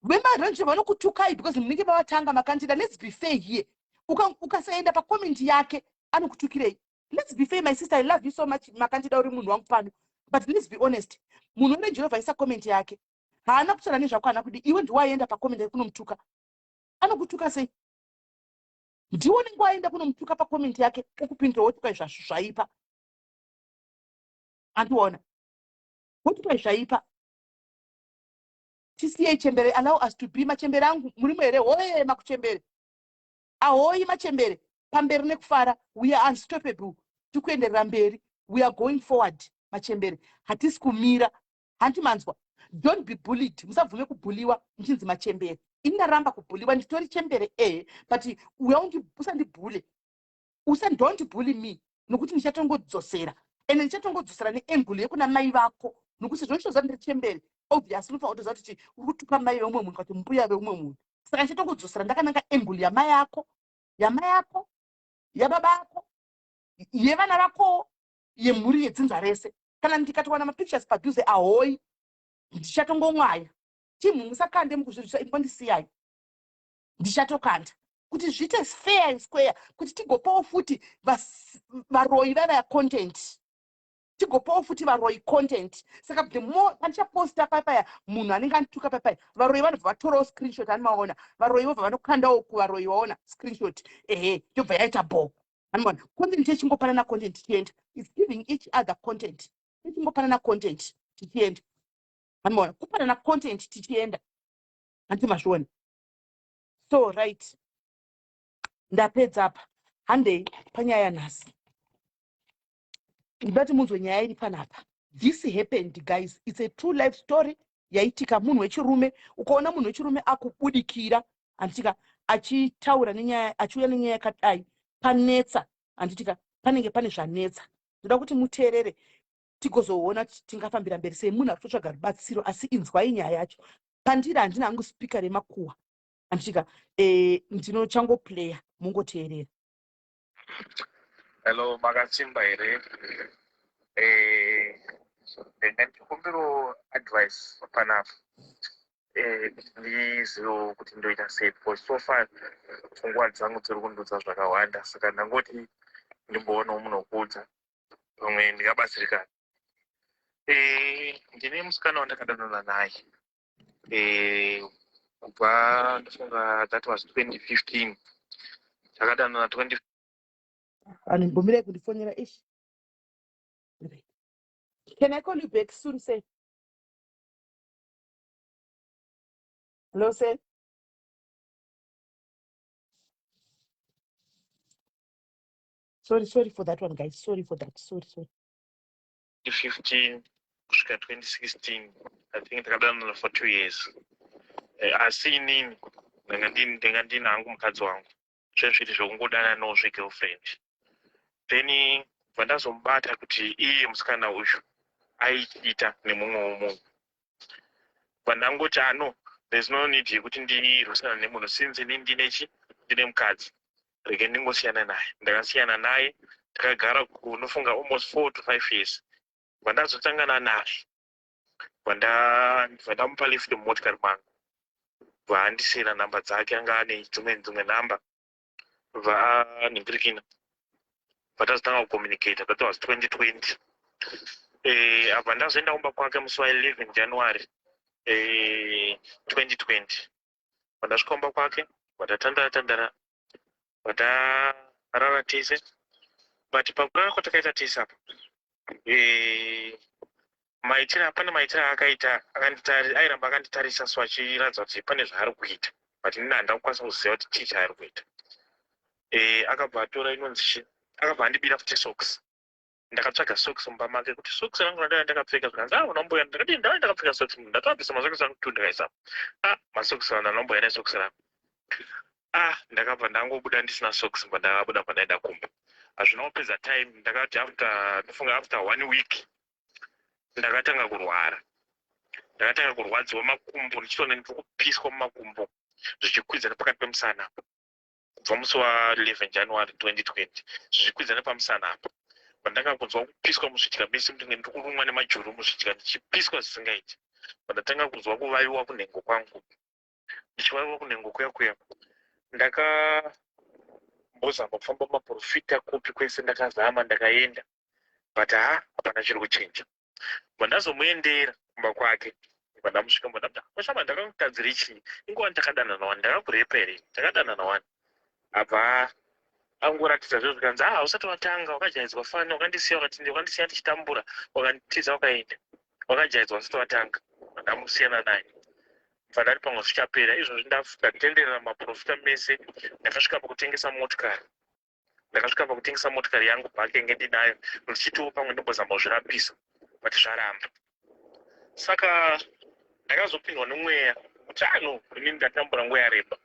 Vemarange vanokutukai because munenge mavatanga makandida. Let's be fair here. Ukasaenda pacomment yake anokutukirei? Let's be fair, my sister, I love you so much. Makandida uri munhu wangu pano. But let's be honest. Munhu weRange Rover aisa comment yake. Haana kutaura nezvako, haana kudi. Iwe ndiwe waenda pacomment yake kunomutuka. Anokutuka sei? Ndiwe unenge waenda kunomutuka pacomment yake, okupindura wotuka zvaipa. Andiona. Wotuka zvaipa. Tisiyei chembere, allow us to be machembere angu. Murimo here? Hoye makuchembere. Ahoyi machembere. Pamberi nekufara. We are unstoppable. Tikuenderera mberi. We are going forward. Machembere. Hatisi kumira. Hanti manzwa. Don't be bullied. Musabvume kubhuliwa muchinzi machembere. Ini ndaramba kubhuliwa, nditori chembere but uya usandibhule. Usa don't bully me nokuti ndichatongodzosera. Ende ndichatongodzosera neangle yekuna mai vako. Nokuti zvinochitoziva ndiri chembere. Obviously unofanira kutoziva kuti uri kutuka mai veumwe munhu kana kuti mbuya veumwe munhu. Saka ndichatongodzosera ndakananga angle yamai ako, yamai ako, yababa ako, yevana vako, yemhuri yedzinza rese. Kana ndikatowana mapictures padhuze ahoi, ndichatongomwaya. Timhu musakande mukuzvizvisa imbondisiyai. Ndichatokanda kuti zviite fair and square, kuti tigopawo futi varoyi vavaya content. Tigopawo futi varoyi content. Saka the more pandichaposta papaya munhu anenge andituka papaya, varoyi vanobva vatorawo screenshot animaona. Varoyi vobva vanokandawo kuvaroyi vaona screenshot. Ehe, yobva yaita bho. Anoona content yechingopanana content tichienda. It's giving each other content. Yechingopanana content tichienda. Anoona kupanana content tichienda. Hanti mazviona. So right. Ndapedza apa. Handei panyaya nhasi. Ndati munzwe nyaya iri panapa. This happened guys. It's a true life story. Yaitika munhu wechirume. Ukaona munhu wechirume akubudikira, handitika, achitaura nenyaya, achiuya nenyaya yakadai, panetsa, handitika, panenge pane zvanetsa. Ndoda kuti muteerere tigozoona kuti tingafambira mberi sei. Munhu ari kutotsvaga rubatsiro, asi inzwai nyaya yacho. Pandiri handina hangu speaker remakuhwa, handitika, ndinochangoplaya mungoteerera. Hello, makasimba here? Ndanga ndichikumbirawo advice panapa. Ndizivewo kuti ndoita sei, because so far pfungwa dzangu dziri kundiudza zvakawanda, saka ndangoti ndimboonawo munhu wekuudza, pamwe ndingabatsirikana. Ndine musikana wandakadanana naye kubva ndofunga that was 2015. Takadanana 20 Vanhu mbomirai kundifonera ishi. Can I call you back soon, sir? Hello, sir. Sorry, sorry for that one, guys. Sorry for that. Sorry, sorry. 2015 kusvika 2016, I think takadanana for 2 years. Asi inini ndanga ndina hangu mukadzi wangu. Zvezviri zvekungodananawo zvegirlfriend. Then bva ndazomubata kuti iye musikana uyu aichiita nemumwewo munhu. Bva ndangoti ano, ah, there's no need yekuti ndirwisana nemunhu since ini ndine chi ndine mukadzi, rege ndingosiyana naye. Ndakasiyana naye, takagara kunofunga almost 4 to 5 years. Bva ndazotangana naye, bva ndamupa lift mumotikari mangu, bva andisiyira nhamba dzake. Anga ane dzimwe nhamba, bva anhingirikina, bva tazotanga kucommunicata. That was 2020. Abva ndazoenda kumba kwake musi wa11 January 2020. Bva ndasvika kumba kwake, bva tatandara tandara, bva tarara tese. But pakurara kwatakaita tese apa, maitiro, pane maitiro aakaita, airamba akanditarisa so, achiratidza kuti pane zvaari kuita, but inini handina kukwanisa kuziva kuti chii chaari kuita. Akabva atora inonzi chi, akabva andibira futi socks. Ndakatsvaga socks mumba make kuti socks rangu randaiva ndakapfeka. Zvikanzi, "Ah, unomboya." Ndakati ndaiva ndakapfeka socks, ndatobvisa masocks angu tu, ndikaisa, ah, masocks angu, ndanomboya nesocks rangu. Ah, ndakabva ndangobuda ndisina socks. Mba ndakabuda pandaenda kumba, hazvina kupedza time. Ndakati after, ndofunga after one week, ndakatanga kurwara. Ndakatanga kurwadziwa makumbo, ndichitoona ndiri kupiswa mumakumbo, zvichikwidza nepakati pemusana apa. Kubva musi wa11 January 2020, zvichikwidza nepamusana apa, pandanga kunzwa kupiswa muzvidya mese, ndinge ndiri kurumwa nemajuru muzvidya, ndichipiswa zvisingaiti. Pandatanga kunzwa kuvaviwa kunhengo kwangu, ndichivaviwa kunhengo kuya kuya, ndakambozama kufamba maprofita kupi kwese, ndakazama, ndakaenda, but ha, hapana chiri kuchinja. Bva ndazomuendera kumba kwake, bva ndamusvika, bva ndamuti, "Koshama, ndakakutadzire chii? Ingova ndakadanana wani, ndakakurepa here? Takadanana wani." Abva angoratidza zviro, zvikanzi, "Ah, usati watanga, wakajaidzwa fani, wakandisiya, wakandisiya tichitambura, wakanditiza, wakaenda, wakajaidzwa, usati watanga." Ndamusiyana naye, bva ndati pamwe zvichapera. Izvozvi ndatenderera maprofita mese. Ndakasvika pakutengesa motikari, ndakasvika pakutengesa motikari yangu bhake nge ndinayo, ndichitiwo pamwe ndombozama kuzvirapisa, but zvaramba. Saka ndakazopindwa nemweya kuti ano, inini ndatambura nguva yareba.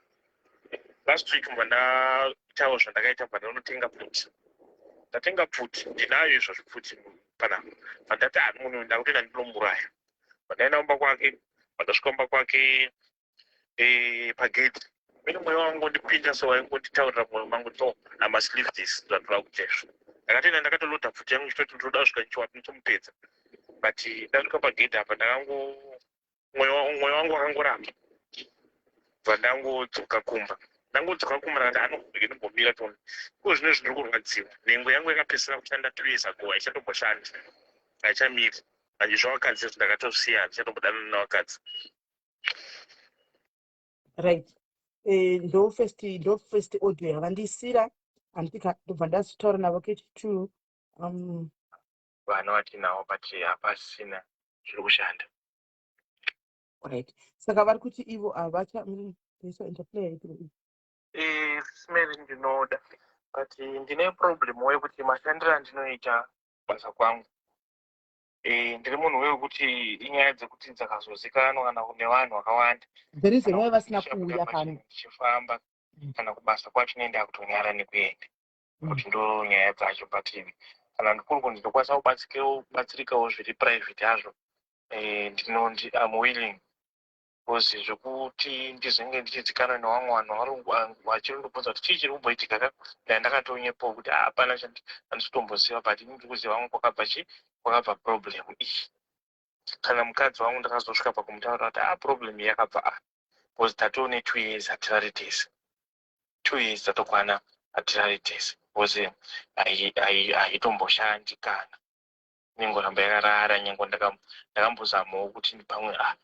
Last week mbva ndaitawo zvandakaita, bva ndanotenga pfuti. Ndatenga pfuti, ndinayo izvozvi pfuti panapa. Bva ndati, "Ani munhu, ndakutoenda ndinomuraya." Bva ndaenda kumba kwake. Bva ndasvika kumba kwake, pagate mene mweya wangu ndipinda, so waingonditaurira mwoyo mangu, "No, I must leave this." Zvandoda kuita izvo, ndakatoenda, ndakatolodha pfuti yangu, chitoti ndoda kusvika ndichomupedza. But ndasvika pagate apa, ndakango mwoyo wangu wakangoramba. Bva ndangodzoka kumba. Ndangodzoka kumba, ndakati ano, rege ndimbomira tone iko zvino izvi ndiri kurwadziwa. Nhengo yangu yakapedzisira kushanda 2 years ago, haichatomboshandi, haichamiri. Manje zvavakadzi izvi ndakatosiya, handichatombodanana navakadzi. Right, ndo first audio yavandisira, handika? Ndobva ndazotaura navo kechi2. Vana vatinavo, but hapasina zviri kushanda. Right, saka vari kuti ivo havacha interplay. Smary, ndinoda, but ndine problem wekuti mashandiro andinoita basa kwangu, ndiri munhu wekuti inyaya dzekuti dzakazozikanwa kana kune vanhu vakawanda. The reason why vasina kuuya pano. Ndichifamba kana kubasa kwacho nenda kutonyara nekuenda kuti ndo nyaya dzacho. But kana ndikuri kunzi ndokwanisa kubatsirikawo zviri private hazvo, I'm willing, because zvekuti ndizenge ndichizikanwa nevamwe vanhu vachiri kundibvunza kuti chii chiri kumboitika ka, ndaa ndakatonyepawo kuti hapana handisi kutomboziva. But ini ndiri kuziva wangu kwakabva chi kwakabva problem iyi. Kana mukadzi wangu ndakazosvika pakumutaurira kuti a, problem iyi yakabva a, because tatone 2 years hatirari tese, 2 years tatokwana hatirari tese, because haitomboshandi kana inongoramba yakarara. Nyange ndakambozamawo kuti pamwe ah,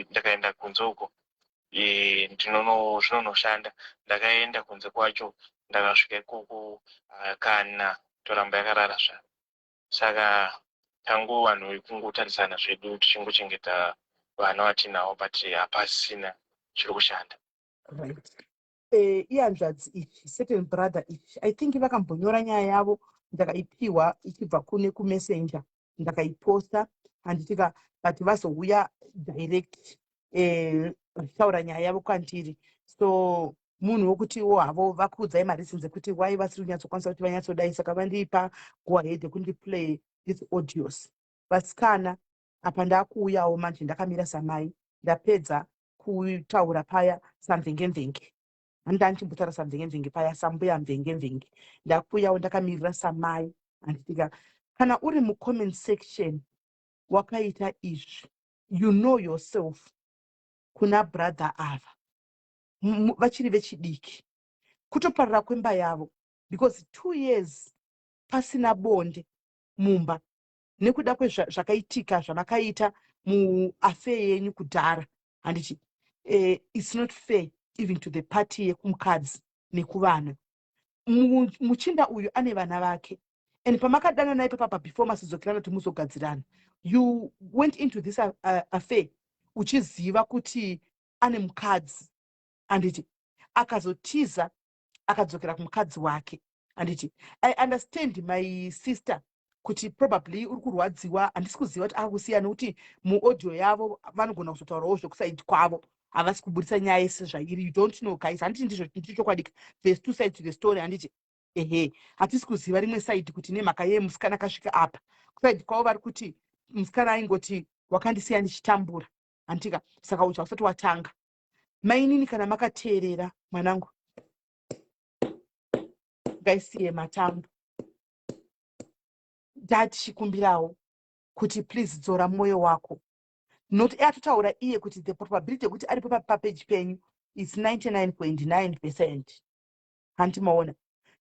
ndakaenda kunze uko, zvinonoshanda. Ndakaenda kunze kwacho, ndakasvika ikoko, kana toramba yakarara zvayo. Saka tangu vanhu kungotarisana zvedu, tichingochengeta vana vatinavo, but hapasina chiri kushanda. Right, ihanzvadzi ichi, certain brother ichi, I think vakambonyora nyaya yavo, ndakaipiwa ichibva kune kumessenger, ndakaiposta, handitika? But vazouya direct vachitaura nyaya yavo kwandiri, so Munhu wokutiwo havo vakuudzai mareasons ekuti why vasiri kunyatsokwanisa kuti vanyatsodai, saka vandipa go ahead yekundiplay these audios. Vasikana, apa ndakuuyawo manje ndakamira samai. Ndapedza kutaura paya samvenge-mvenge, handandichimbotaura samvenge-mvenge paya, sambuya mvenge-mvenge. Ndakuuyawo ndakamirira samai, handitika? Kana uri mucomment section wakaita izvi, you know yourself. Kuna brother ava vachiri vechidiki, kutoparara kwemba yavo because 2 years pasina bonde mumba nekuda kwezvakaitika zvamakaita muaffair yenyu kudhara, handiti? It's not fair even to the party yekumukadzi nekuvana. Muchinda uyu ane vana vake, and pamakadanana ipapapa before masidzokerana kuti muzogadzirana, you went into this affair uchiziva kuti ane mukadzi, handiti? Akazotiza akadzokera kumukadzi wake, handiti? I understand, my sister, kuti probably uri kurwadziwa. Handisi kuziva kuti akakusiya nekuti muaudio yavo vanogona kuzotaurawo zvekuside kwavo, havasi kuburisa nyaya yese zvairi. You don't know, guys, handiti? Ndizvo, ndichokwadi. There's two sides to the story, handiti? Ehe, hatisi kuziva rimwe side kuti nemhaka yei musikana akasvika apa. Kuside kwavo vari kuti musikana aingoti wakandisiya ndichitambura, handitika? Saka ucha usati watanga. Mainini, kana makateerera, mwanangu ngaisiye matambo. Ndatichikumbirawo kuti please dzora mwoyo wako. Not atotaura iye kuti the probability yekuti aripo papeji penyu is 99.9%, handiti? Maona,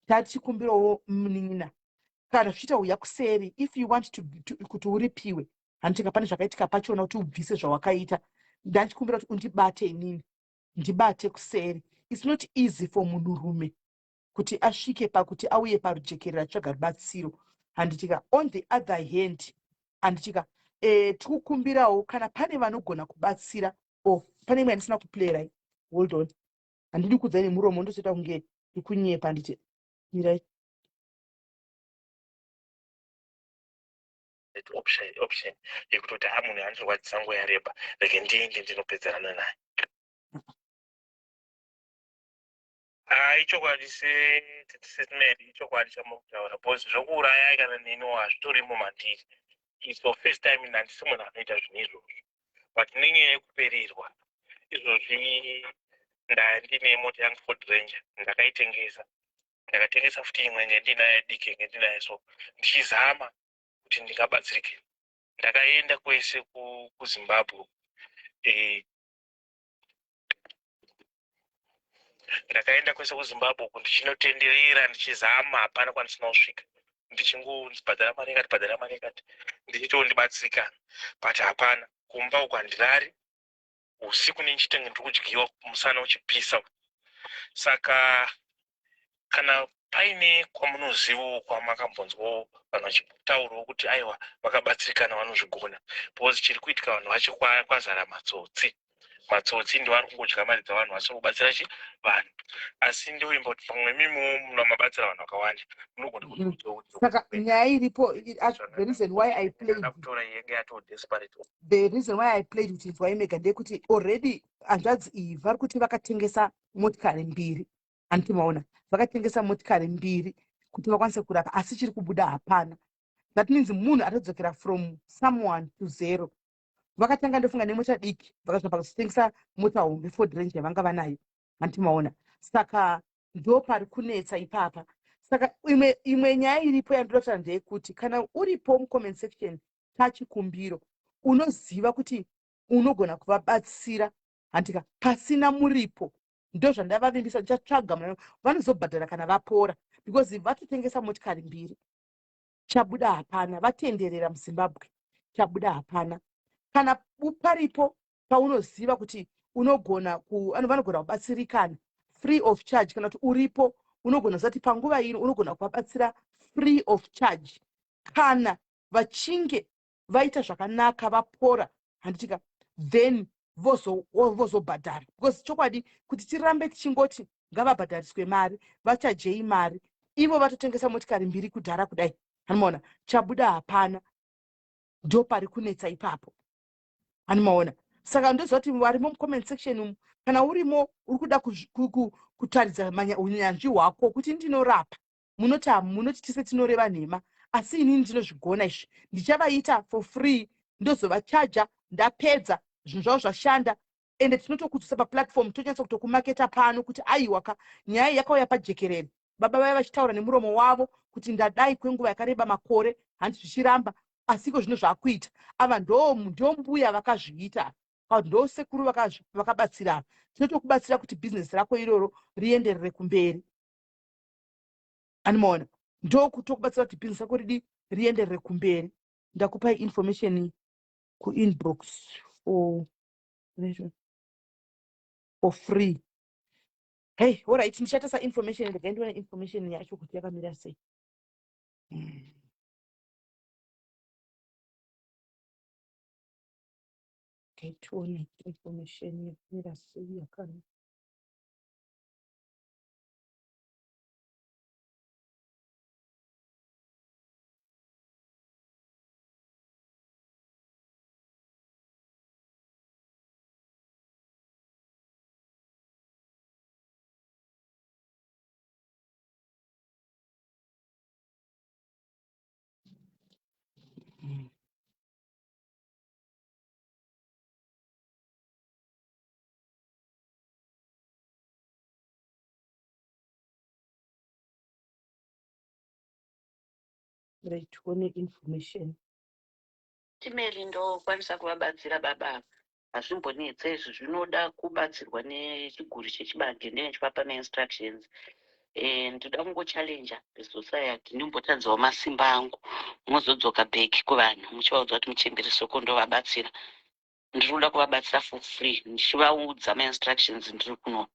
tatichikumbirawo munin'ina, kana zvichiita uya kuseri if you want to, kuti uripiwe, handitika? Pane zvakaitika pachona kuti ubvise zvawakaita. Ndachikumbira kuti undibate inini, ndibate kuseri. It's not easy for munhurume kuti asvike pakuti auye parujekerera atsvaga rubatsiro, handitika? On the other hand, handitika, tikukumbirawo kana pane vanogona kubatsira. O, pane imwe yandisina kuplayrai. Hold on, handidi kudzai nemuromo, ndotoita kunge ndikunyepa. Handiti? Mirai. Option yekutoti a munhu andirwadzisa nguva yareba, rege ndiende ndinopedzerana naye. Hai, ichokwadi sesetmary, ichokwadi chamuri kutaura, because zvokuuraya kana neniwo hazvitorimo mandiri. It's for first time, handisi munhu anoita zvinhu izvozvo, but nenyaya yekupererwa izvozvi. Ndine mota yangu, Ford Ranger, ndakaitengesa. Ndakatengesa futi imwe ngendinayo diki ngendinayo, so ndichizama kuti ndingabatsirike. Ndakaenda kwese kuZimbabwe, ndakaenda kwese kuZimbabwe uku ndichinotenderera ndichizama, hapana kwandisina kusvika, ndichingobhadhara mari yakati, bhadhara mari yakati, ndichitiwo ndibatsirikana, but hapana. Kumba uku handirari usiku, nenchitenge ndiri kudyiwa musana uchipisa. Saka kana paine kwamunozivawo, kwamakambonzwawo vanhu vachitaurawo kuti aiwa, vakabatsirikana, vanozvigona, because chiri kuitika vanhu vacho kwazara matsotsi. Matsotsi ndiwo ari kungodya mari dzavanhu, vasiri kubatsira chi vanhu. Asi ndovimba kuti pamwe mimiwo muna mabatsira vanhu vakawanda, munogona kundiudzawo kuti Saka nyaya iripo, the reason why I played kutora yenge yato desperate. The reason why I played kuti inzwai mega ndeyekuti already hanzvadzi iyi vari kuti vakatengesa motikari mbiri, handiti? Maona, vakatengesa motikari mbiri kuti vakwanise kurapa, asi chiri kubuda hapana. That means munhu atodzokera from someone to zero. Vakatanga, ndofunga, nemota diki, vakasvika pakuzotengesa mota hombe, Ford Ranger yavanga vanayo, handiti? Maona, saka ndo pari kunetsa ipapa. Saka imwe nyaya iripo yandoda kutaura ndeyekuti kana uripo mucomment section, pachikumbiro, unoziva kuti unogona kuvabatsira, handika, pasina muripo. Ndo zvandavavimbisa, ndichatsvaga munhu vanozobhadhara kana vapora, because vatotengesa motikari mbiri, chabuda hapana. Vatenderera muZimbabwe, chabuda hapana. Kana paripo paunoziva kuti unogona vanogona kubatsirikana free of charge, kana kuti uripo unogona kuzati panguva ino unogona kuvabatsira free of charge, kana vachinge vaita zvakanaka, vapora, handitika? Then vozobhadhara, because chokwadi kuti tirambe tichingoti ngavabhadhariswe mari, vachajei mari ivo vatotengesa motikari mbiri kudhara kudai, hanimaona? Chabuda hapana. Ndo pari kunetsa ipapo, hanimaona? Saka ndoziva kuti varimo mucomment section umu, kana urimo uri kuda kutaridza unyanzvi hwako kuti ndinorapa, munoti munoti tise tinoreva nhema, asi inini ndinozvigona izvi. Ndichavaita for free, ndozovachaja ndapedza zvinhu zvavo zvashanda. Ende tinotokudzosa paplatform, tonyatsa kutokumaketa pano kuti aiwa ka, nyaya yakauya pajekerere, baba vaya vachitaura nemuromo wavo kuti ndadai kwenguva yakareba, makore, hanti zvichiramba, asi iko zvino zvakuita. Ava ndo mbuya vakazviita, kana ndo sekuru vakabatsira ava. Tinotokubatsira kuti bhizinesi rako iroro rienderere kumberi, animaona? Ndokutokubatsira kuti bhizinesi rako ridi rienderere kumberi. Ndakupai information kuinbox for free. Hey, alright, ndichatasa information. Ndega ndione information yacho kuti yakamira sei. Okay, tione information yakamira sei, yakana Right, tione information. Timeli, ndokwanisa kuvabatsira baba ava, hazvimbonetsa izvi. Zvinoda kubatsirwa nechiguri chechibage, ndenge chivapa mainstructions. Ndoda kungochallenja the society, ndimbotadzawo masimba angu, mozodzoka back kuvanhu muchivaudza kuti muchembere soko ndovabatsira. Ndiri kuda kuvabatsira for free, ndichivaudza mainstructions ndiri kuno.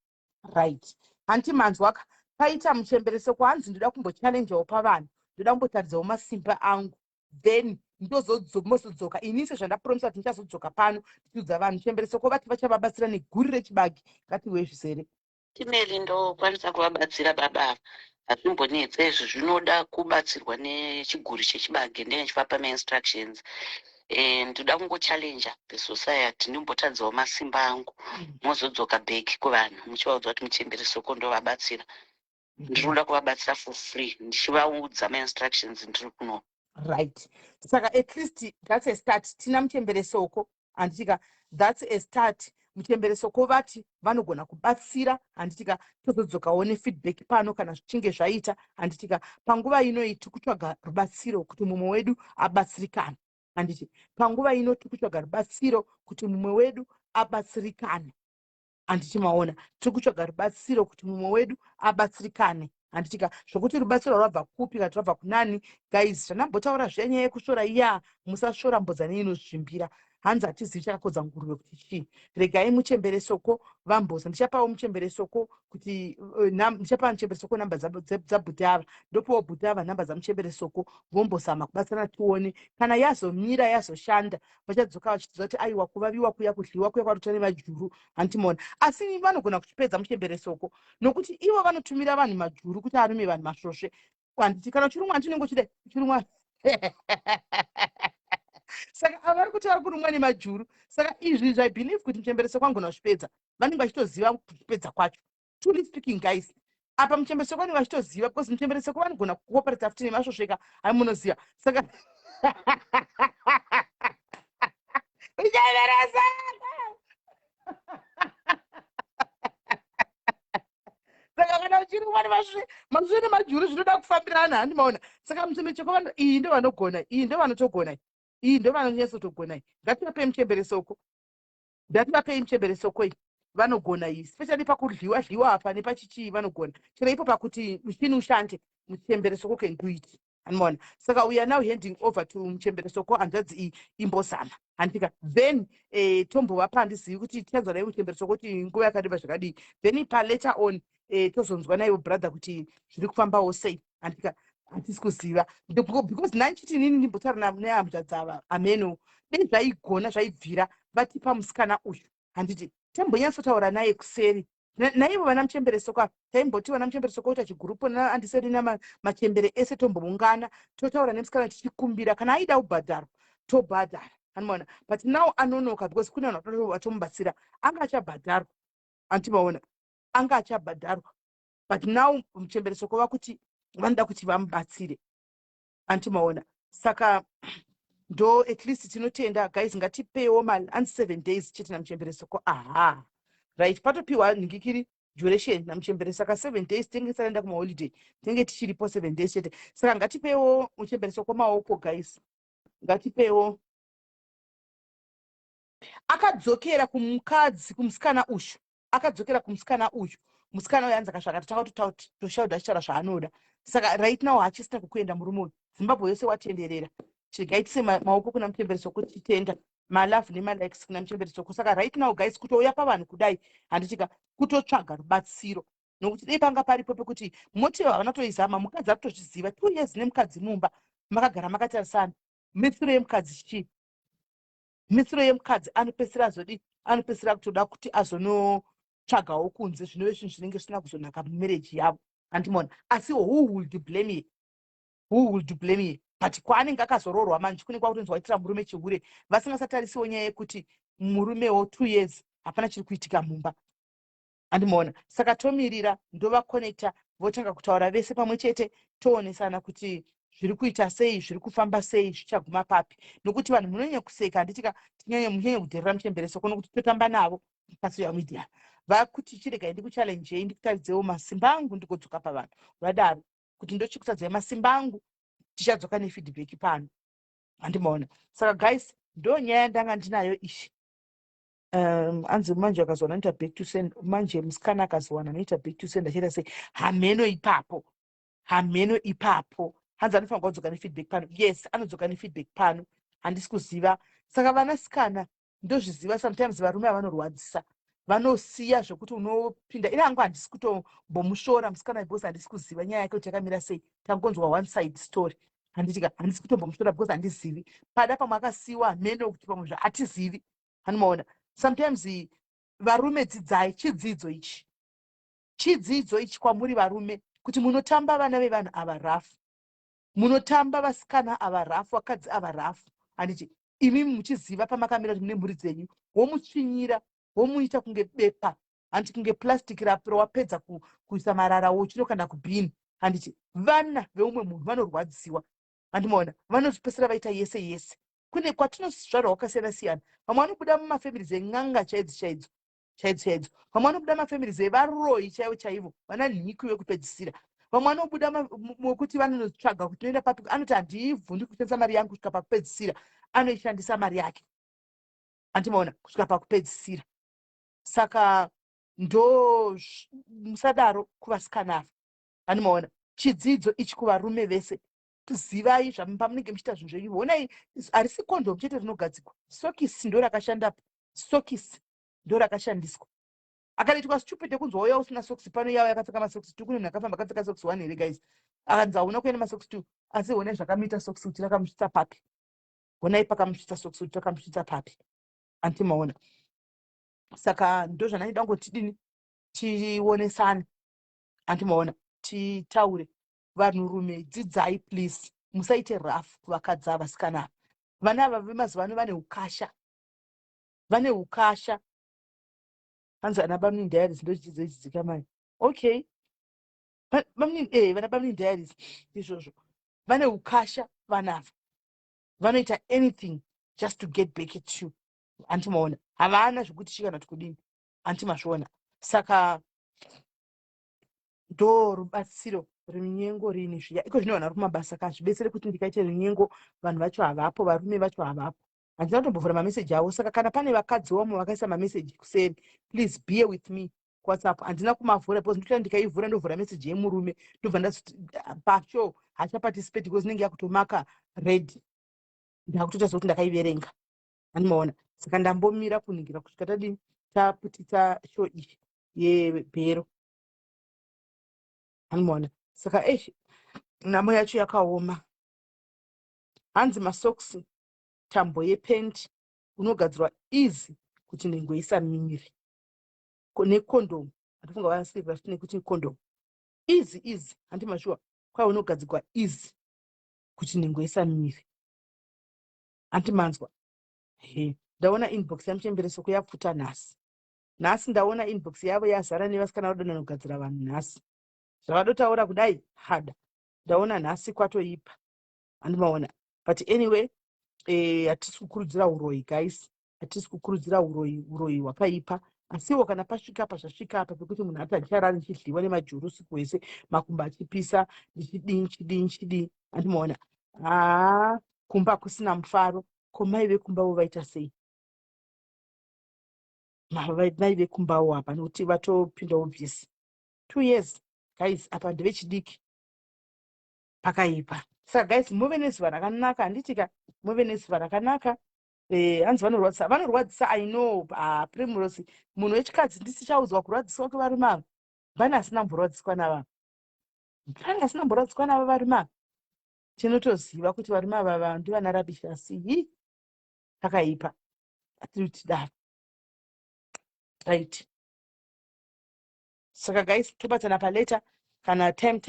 Right, hanti manzwaka paita muchembere soko, hanzi ndoda kumbochallenjawo pavanhu, ndoda kumbotaridzawo masimba angu, then ndozomozodzoka ini sezvandapromisa kuti ndichazodzoka pano ndichiudza vanhu. Chembere soko vati vachavabatsira neguri rechibage. Ngatiwe zvizere. Timeli, ndokwanisa kuvabatsira baba ava, hazvimbonetsa izvi. Zvinoda kubatsirwa nechiguri chechibage, ndenge chivapa mainstructions. Ndoda kungochallenja the society, ndimbotadzawo masimba angu, mozodzoka back kuvanhu muchivaudza kuti muchembere soko ndovabatsira. Ndiri kuda kuvabatsira for free, ndichivaudza mainstructions ndiri kuno. Right, saka at least that's a start. Tina muchembere soko, handitika? That's a start. Muchembere soko vati vanogona kubatsira, handitika? Tozodzokawo nefeedback pano kana zvichinge zvaita, handitika? Panguva inoyi tiri kutsvaga rubatsiro kuti mumwe wedu abatsirikane, handiti? Panguva ino tiri kutsvaga rubatsiro kuti mumwe wedu abatsirikane, handiti? Maona, tiri kutsvaga rubatsiro kuti mumwe wedu abatsirikane, handitika? Zvokuti rubatsiro rwabva kupi, kana rwabva kunani, guys, zvandambotaura zviya, nyaya yekusvora iya, musasvora mbodza neinozvimbira. Hanzi hatizivi chakakodza nguruve kuti chii. Regai muchembere soko vamboza. Ndichapawo muchembere soko kuti ndichapa muchembere soko namba dzabhuti ava, ndopawo bhuti ava namba dzamuchembere soko, vombozama kubatsirana, tione kana yazomira, yazoshanda. Vachadzoka vachitiza kuti aiwa, kuvaviwa kuya, kudliwa kuya kwarutwa nemajuru, hantimona? Asi vanogona kuchipedza muchembere soko, nokuti ivo vanotumira vanhu majuru kuti arume vanhu masvosve, handiti? Kana uchirumwa, hanti unenge uchida uchirumwa? Saka ava vari kuti vari kurumwa nemajuru. Saka izvi, I believe kuti muchembere soko angona kuzvipedza. Vanenge vachitoziva kuzvipedza kwacho. Truly speaking, guys, apa muchembere soko vanenge vachitoziva, because muchembere soko vanogona kuoperata futi nemasvosveka, hai, munoziva. Saka muchembere soko, saka kana uchirumwa nemasvosve nemajuru, zvinoda kufambirana, handi maona? Saka muchembere soko iyi ndo vanogona, iyi ndo vanotogona, iyi ndo vanonyatsotogona. Ngativapei muchembere soko, ngativapei muchembere soko iyi, vanogona iyi, especially pakudliwa dliwa apa nepachichii, vanogona. Chero ipo pakuti muchini ushande, muchembere soko can do it, anomaona? Saka we are now handing over to muchembere soko. Hanzvadzi iyi imbozama, handika? Then tombovapa, handizivi kuti tichanzwa naivo muchembere soko kuti nguva yakareba zvakadii, then palater on tozonzwa naivo brother kuti zviri kufambawo sei, handika? Hatisi kuziva, because nanchiti inini ndimbotaura nehanzvadzi ava, ameno dei zvaigona, zvaibvira vatipa musikana uyu, handiti? Tambonyatsotaura naye kuseri naivo vana muchembere soko ava. Taimboti vana muchembere soko kuita chigurupu naandiseri namachembere ese, tomboungana, totaura nemusikana, tichikumbira kana aida kubhadharwa, tobhadhara. Anomaona, but now anonoka because kune vanhu vatomubatsira. Anga achabhadharwa, antimaona, anga achabhadharwa, but now muchembere Soko vakuti vanoda kuti vamubatsire, antimaona. Saka ndo at least tinotenda, guys. Ngatipewo mali anzi 7 days chete namuchembere Soko. Aha, right, patopiwa nhingikiri duration namuchembere. Saka 7 days tinenge tisaenda kumaholiday, tinenge tichiripo 7 days chete. Saka ngatipewo muchembere Soko maoko, guys, ngatipewo. Akadzokera kumukadzi, kumusikana uyu, akadzokera kumusikana uyu. Musikana uyu anzi akasvaka totanga toshaudha achitaura zvaanoda. Saka right now hachisina kukuenda murume uyu. Zimbabwe yose watenderera. Chiregai tise maoko kuna muchembere Soko, tichitenda malove nemalikes kuna muchembere Soko. Saka right now, guys, kutouya pavanhu kudai, handitika, kutotsvaga rubatsiro, nokuti dei panga paripo pekuti motive havana kutoizama. Mukadzi ari kutozviziva, 2 years nemukadzi mumba, makagara makatarisana. Mitsiro yemukadzi chii? Mitsiro yemukadzi anopedzisira azodi, anopedzisira kutoda kuti azonotsvagawo kunze, zvinove zvinhu zvinenge zvisina kuzonaka mumarriage yavo, andimona. Asi who would blame ye? Who would blame ye? But kwaanenge akazoroorwa manje, kunenge kwakutonzi waitira murume chihure, vasingasatarisiwo nyaya yekuti murumewo 2 years hapana chiri kuitika mumba, andimaona. Saka tomirira ndovaconnecta, votanga kutaura vese pamwe chete, toonesana kuti zviri kuita sei, zviri kufamba sei, zvichaguma papi. Nokuti vanhu munonyanya kuseka, handitika, munyanye kudherera muchembere Soko, nokuti totamba navo pasocial media. Vakuti chiregai ndikuchallengei, ndikutaridzewo masimba angu, ndikodzoka pavanhu vadaro kuti ndochikutadzai masimba angu, tichadzoka nefeedback pano, handimaona. Saka guys, ndo nyaya yandanga ndinayo ishi. Anzi manje akazowana anoita back to send. Manje musikana akazowana anoita back to send, achiita sei? Hameno ipapo, hameno ipapo. Hanzi anofanira kudzoka nefeedback pano. Yes, anodzoka nefeedback pano, handisi kuziva. Saka vanasikana, ndozviziva, sometimes varume havanorwadzisa, vanosiya zvekuti unopinda. Ine hangu handisi kutombomusvora musikana, because handisi kuziva nyaya yake kuti yakamira sei. Tangonzwa one side story, handitika. Handisi kutombomusvora because handizivi. Pada pamwe akasiyiwa, hameno kuti pamwe zvaatizivi, hanomaona. Sometimes varume, dzidzai chidzidzo ichi, chidzidzo ichi kwamuri varume, kuti munotamba vana vevanhu ava rafu, munotamba vasikana ava rafu, vakadzi ava rafu, handiti? Imimi muchiziva pamakamira kuti mune mhuri dzenyu, womutsvinyira, womuita kunge bepa, handiti, kunge plastic rapiro wapedza kuisa marara uchinokanda kubhini, handiti? Vana veumwe munhu vanorwadziwa, handimaona. Vanozopedzisira vaita yese yese. Kune kwatinozvarwa kwakasiyana siyana. Vamwe vanobuda mumafamilies en'anga chaidzo chaidzo chaidzo chaidzo, vamwe vanobuda mafamilies evaroyi chaivo chaivo, vana nhikwi vekupedzisira. Vamwe vanobuda mekuti vanonotsvaga kuti noenda papi, anoti handibvundi kushandisa mari yangu kusvika pakupedzisira. Anoishandisa mari yake, handimaona, kusvika pakupedzisira. Saka ndo musadaro kuvasikana ava, handimaona. Chidzidzo ichi kuvarume vese: zivai pamunenge muchiita zvinhu zvenyu. Honai, harisi kondomu chete rinogadzikwa, sokisi ndo rakashandapo, sokisi ndo rakashandiswa. Akatoitwa stupid ekunzwa uya usina sokisi pano, yavo yakapfeka masokisi two. Kune munhu akafamba akapfeka sokisi one here, guys? Akanzi hauna kuenda masokisi two, asi honai zvakamuita sokisi kuti rakamusvitsa papi. Honai pakamusvitsa sokisi kuti rakamusvitsa papi, antimaona. Saka ndo zvandandida kungoti tidini, tionesane, antimaona, titaure. Vanhurume, dzidzai please, musaite rough kuvakadzi avasikana ava. Vana ava vemazuva ano vane ukasha, vane ukasha. Hanzi ana Bamnini Diaries, ndochidzidzo ichidzika mai. Okay, Bamnini, vana Bamnini Diaries izvozvo, vane ukasha vanava, vanoita anything just to get back at you, antimaona. Havana zvekuti chikana kuti kudini, antimazviona. Saka ndo rubatsiro runyengo rini zviya iko zvino vanhu vari kumabasa ka, zvibetsere kuti ndikaite runyengo, vanhu vacho havapo, varume vacho havapo. Handina kutombovhura mameseji avo. Saka kana pane vakadzi vamwe vakaisa mameseji kuseri, please bear with me. WhatsApp handina kumavhura because ndikuti ndikaivhura, ndovhura meseji yemurume, ndobva ndazoti pashow hachaparticipate because inenge yakutomaka red, ndakutoita sekuti ndakaiverenga, handimaona. Saka ndambomira kuningira kusvika tadini, taputitsa show iyi yebhero, handimaona. Saka eish, nhamo yacho yakaoma. Hanzi masoksi, tambo yepenti unogadzirwa easy kuti nhengo isamire, nekondomu. Handifunga vasirira futi nekuti kondomu easy easy, handi mashuwa kwai unogadzirwa easy kuti nhengo isamire, handi manzwa. He, ndaona inbox yamuchembere Soko yapfuta nhasi. Nhasi ndaona inbox yavo yazara nevasikana vadonha nogadzira vanhu nhasi. Zvavadotaura kudai hada. Ndaona nhasi kwatoipa. Handimaona. But anyway, hatisi kukurudzira uroyi guys. Hatisi kukurudzira uroyi, uroyi hwakaipa. Asiwo kana pasvika apa zvasvika apa pekuti munhu ati handicharari ndichidliwa nemajuru usiku hwese, makumbo achipisa, ndichidii ndichidii ndichidii. Handimaona. Haa, kumba kusina mufaro. Ko mai vekumbavo vaita sei? Mai vekumbawo apa nekuti vatopindawo busy. 2 years guys, apa ndevechidiki. Pakaipa. Saka guys, muve nezuva rakanaka, handitika? Muve nezuva rakanaka. Hanzi vanorwadzisa, vanorwadzisa. I know. Ah, Primrose, munhu wechikadzi ndisichaudzwa kurwadziswa kwevarume ava. Pane asina mborwadziswa nava, pane asina mborwadziswa navo varume ava. Tinotoziva kuti varume ava ndivana rubbish, asi hi, pakaipa, atiri tidaro. Right, saka guys, tobatana palater kana time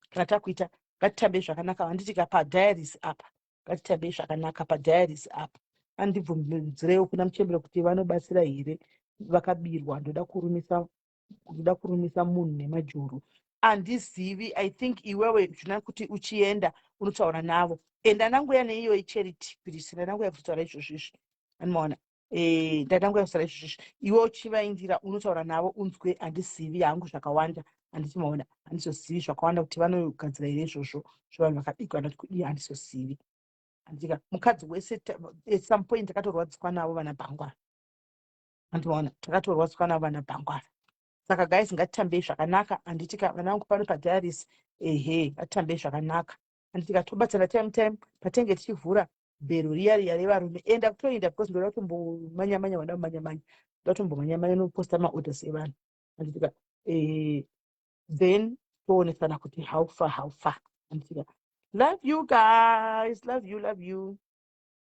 kana takuita. Ngatitambe zvakanaka, handitika? Padiaries apa ngatitambe zvakanaka, padiaries apa. Andibvunzirewo kuna muchembere kuti vanobatsira here vakabirwa. Ndoda kurumisa munhu nemajuru. Handizivi. I think iwewe zvina kuti uchienda unotaura navo. Enda nanguya neiyoyi Charity Pirisi. Ndananguya kutotaura izvozvo izvi, anomaona? Ndananguya kutaura izvozvo izvi. Iwe uchivaindira unotaura navo unzwe. Handizivi hangu zvakawanda, handiti maona? Handizozivi zvakawanda kuti vanogadzira here izvozvo zvevanhu vakabikwa kana kuti kudii, handizozivi, handika? Mukadzi wese at some point takatorwadziswa navo vana bhangwara, handimaona? Takatorwadziswa navo vana bhangwara. Saka guys, ngatitambei zvakanaka, handitika? Vana vangu pano padiaries, ehe, ngatitambei zvakanaka, handitika? Tobatsana time patenge tichivhura bhero riya riya revarume. Enda kutoenda because ndoda kutombomanyamanya, wada kumanyamanya, ndoda kutombomanyamanya nokuposta maorders evanhu, handitika? Then toonesana kuti how far, how far, handitika? Love you guys, love you, love you.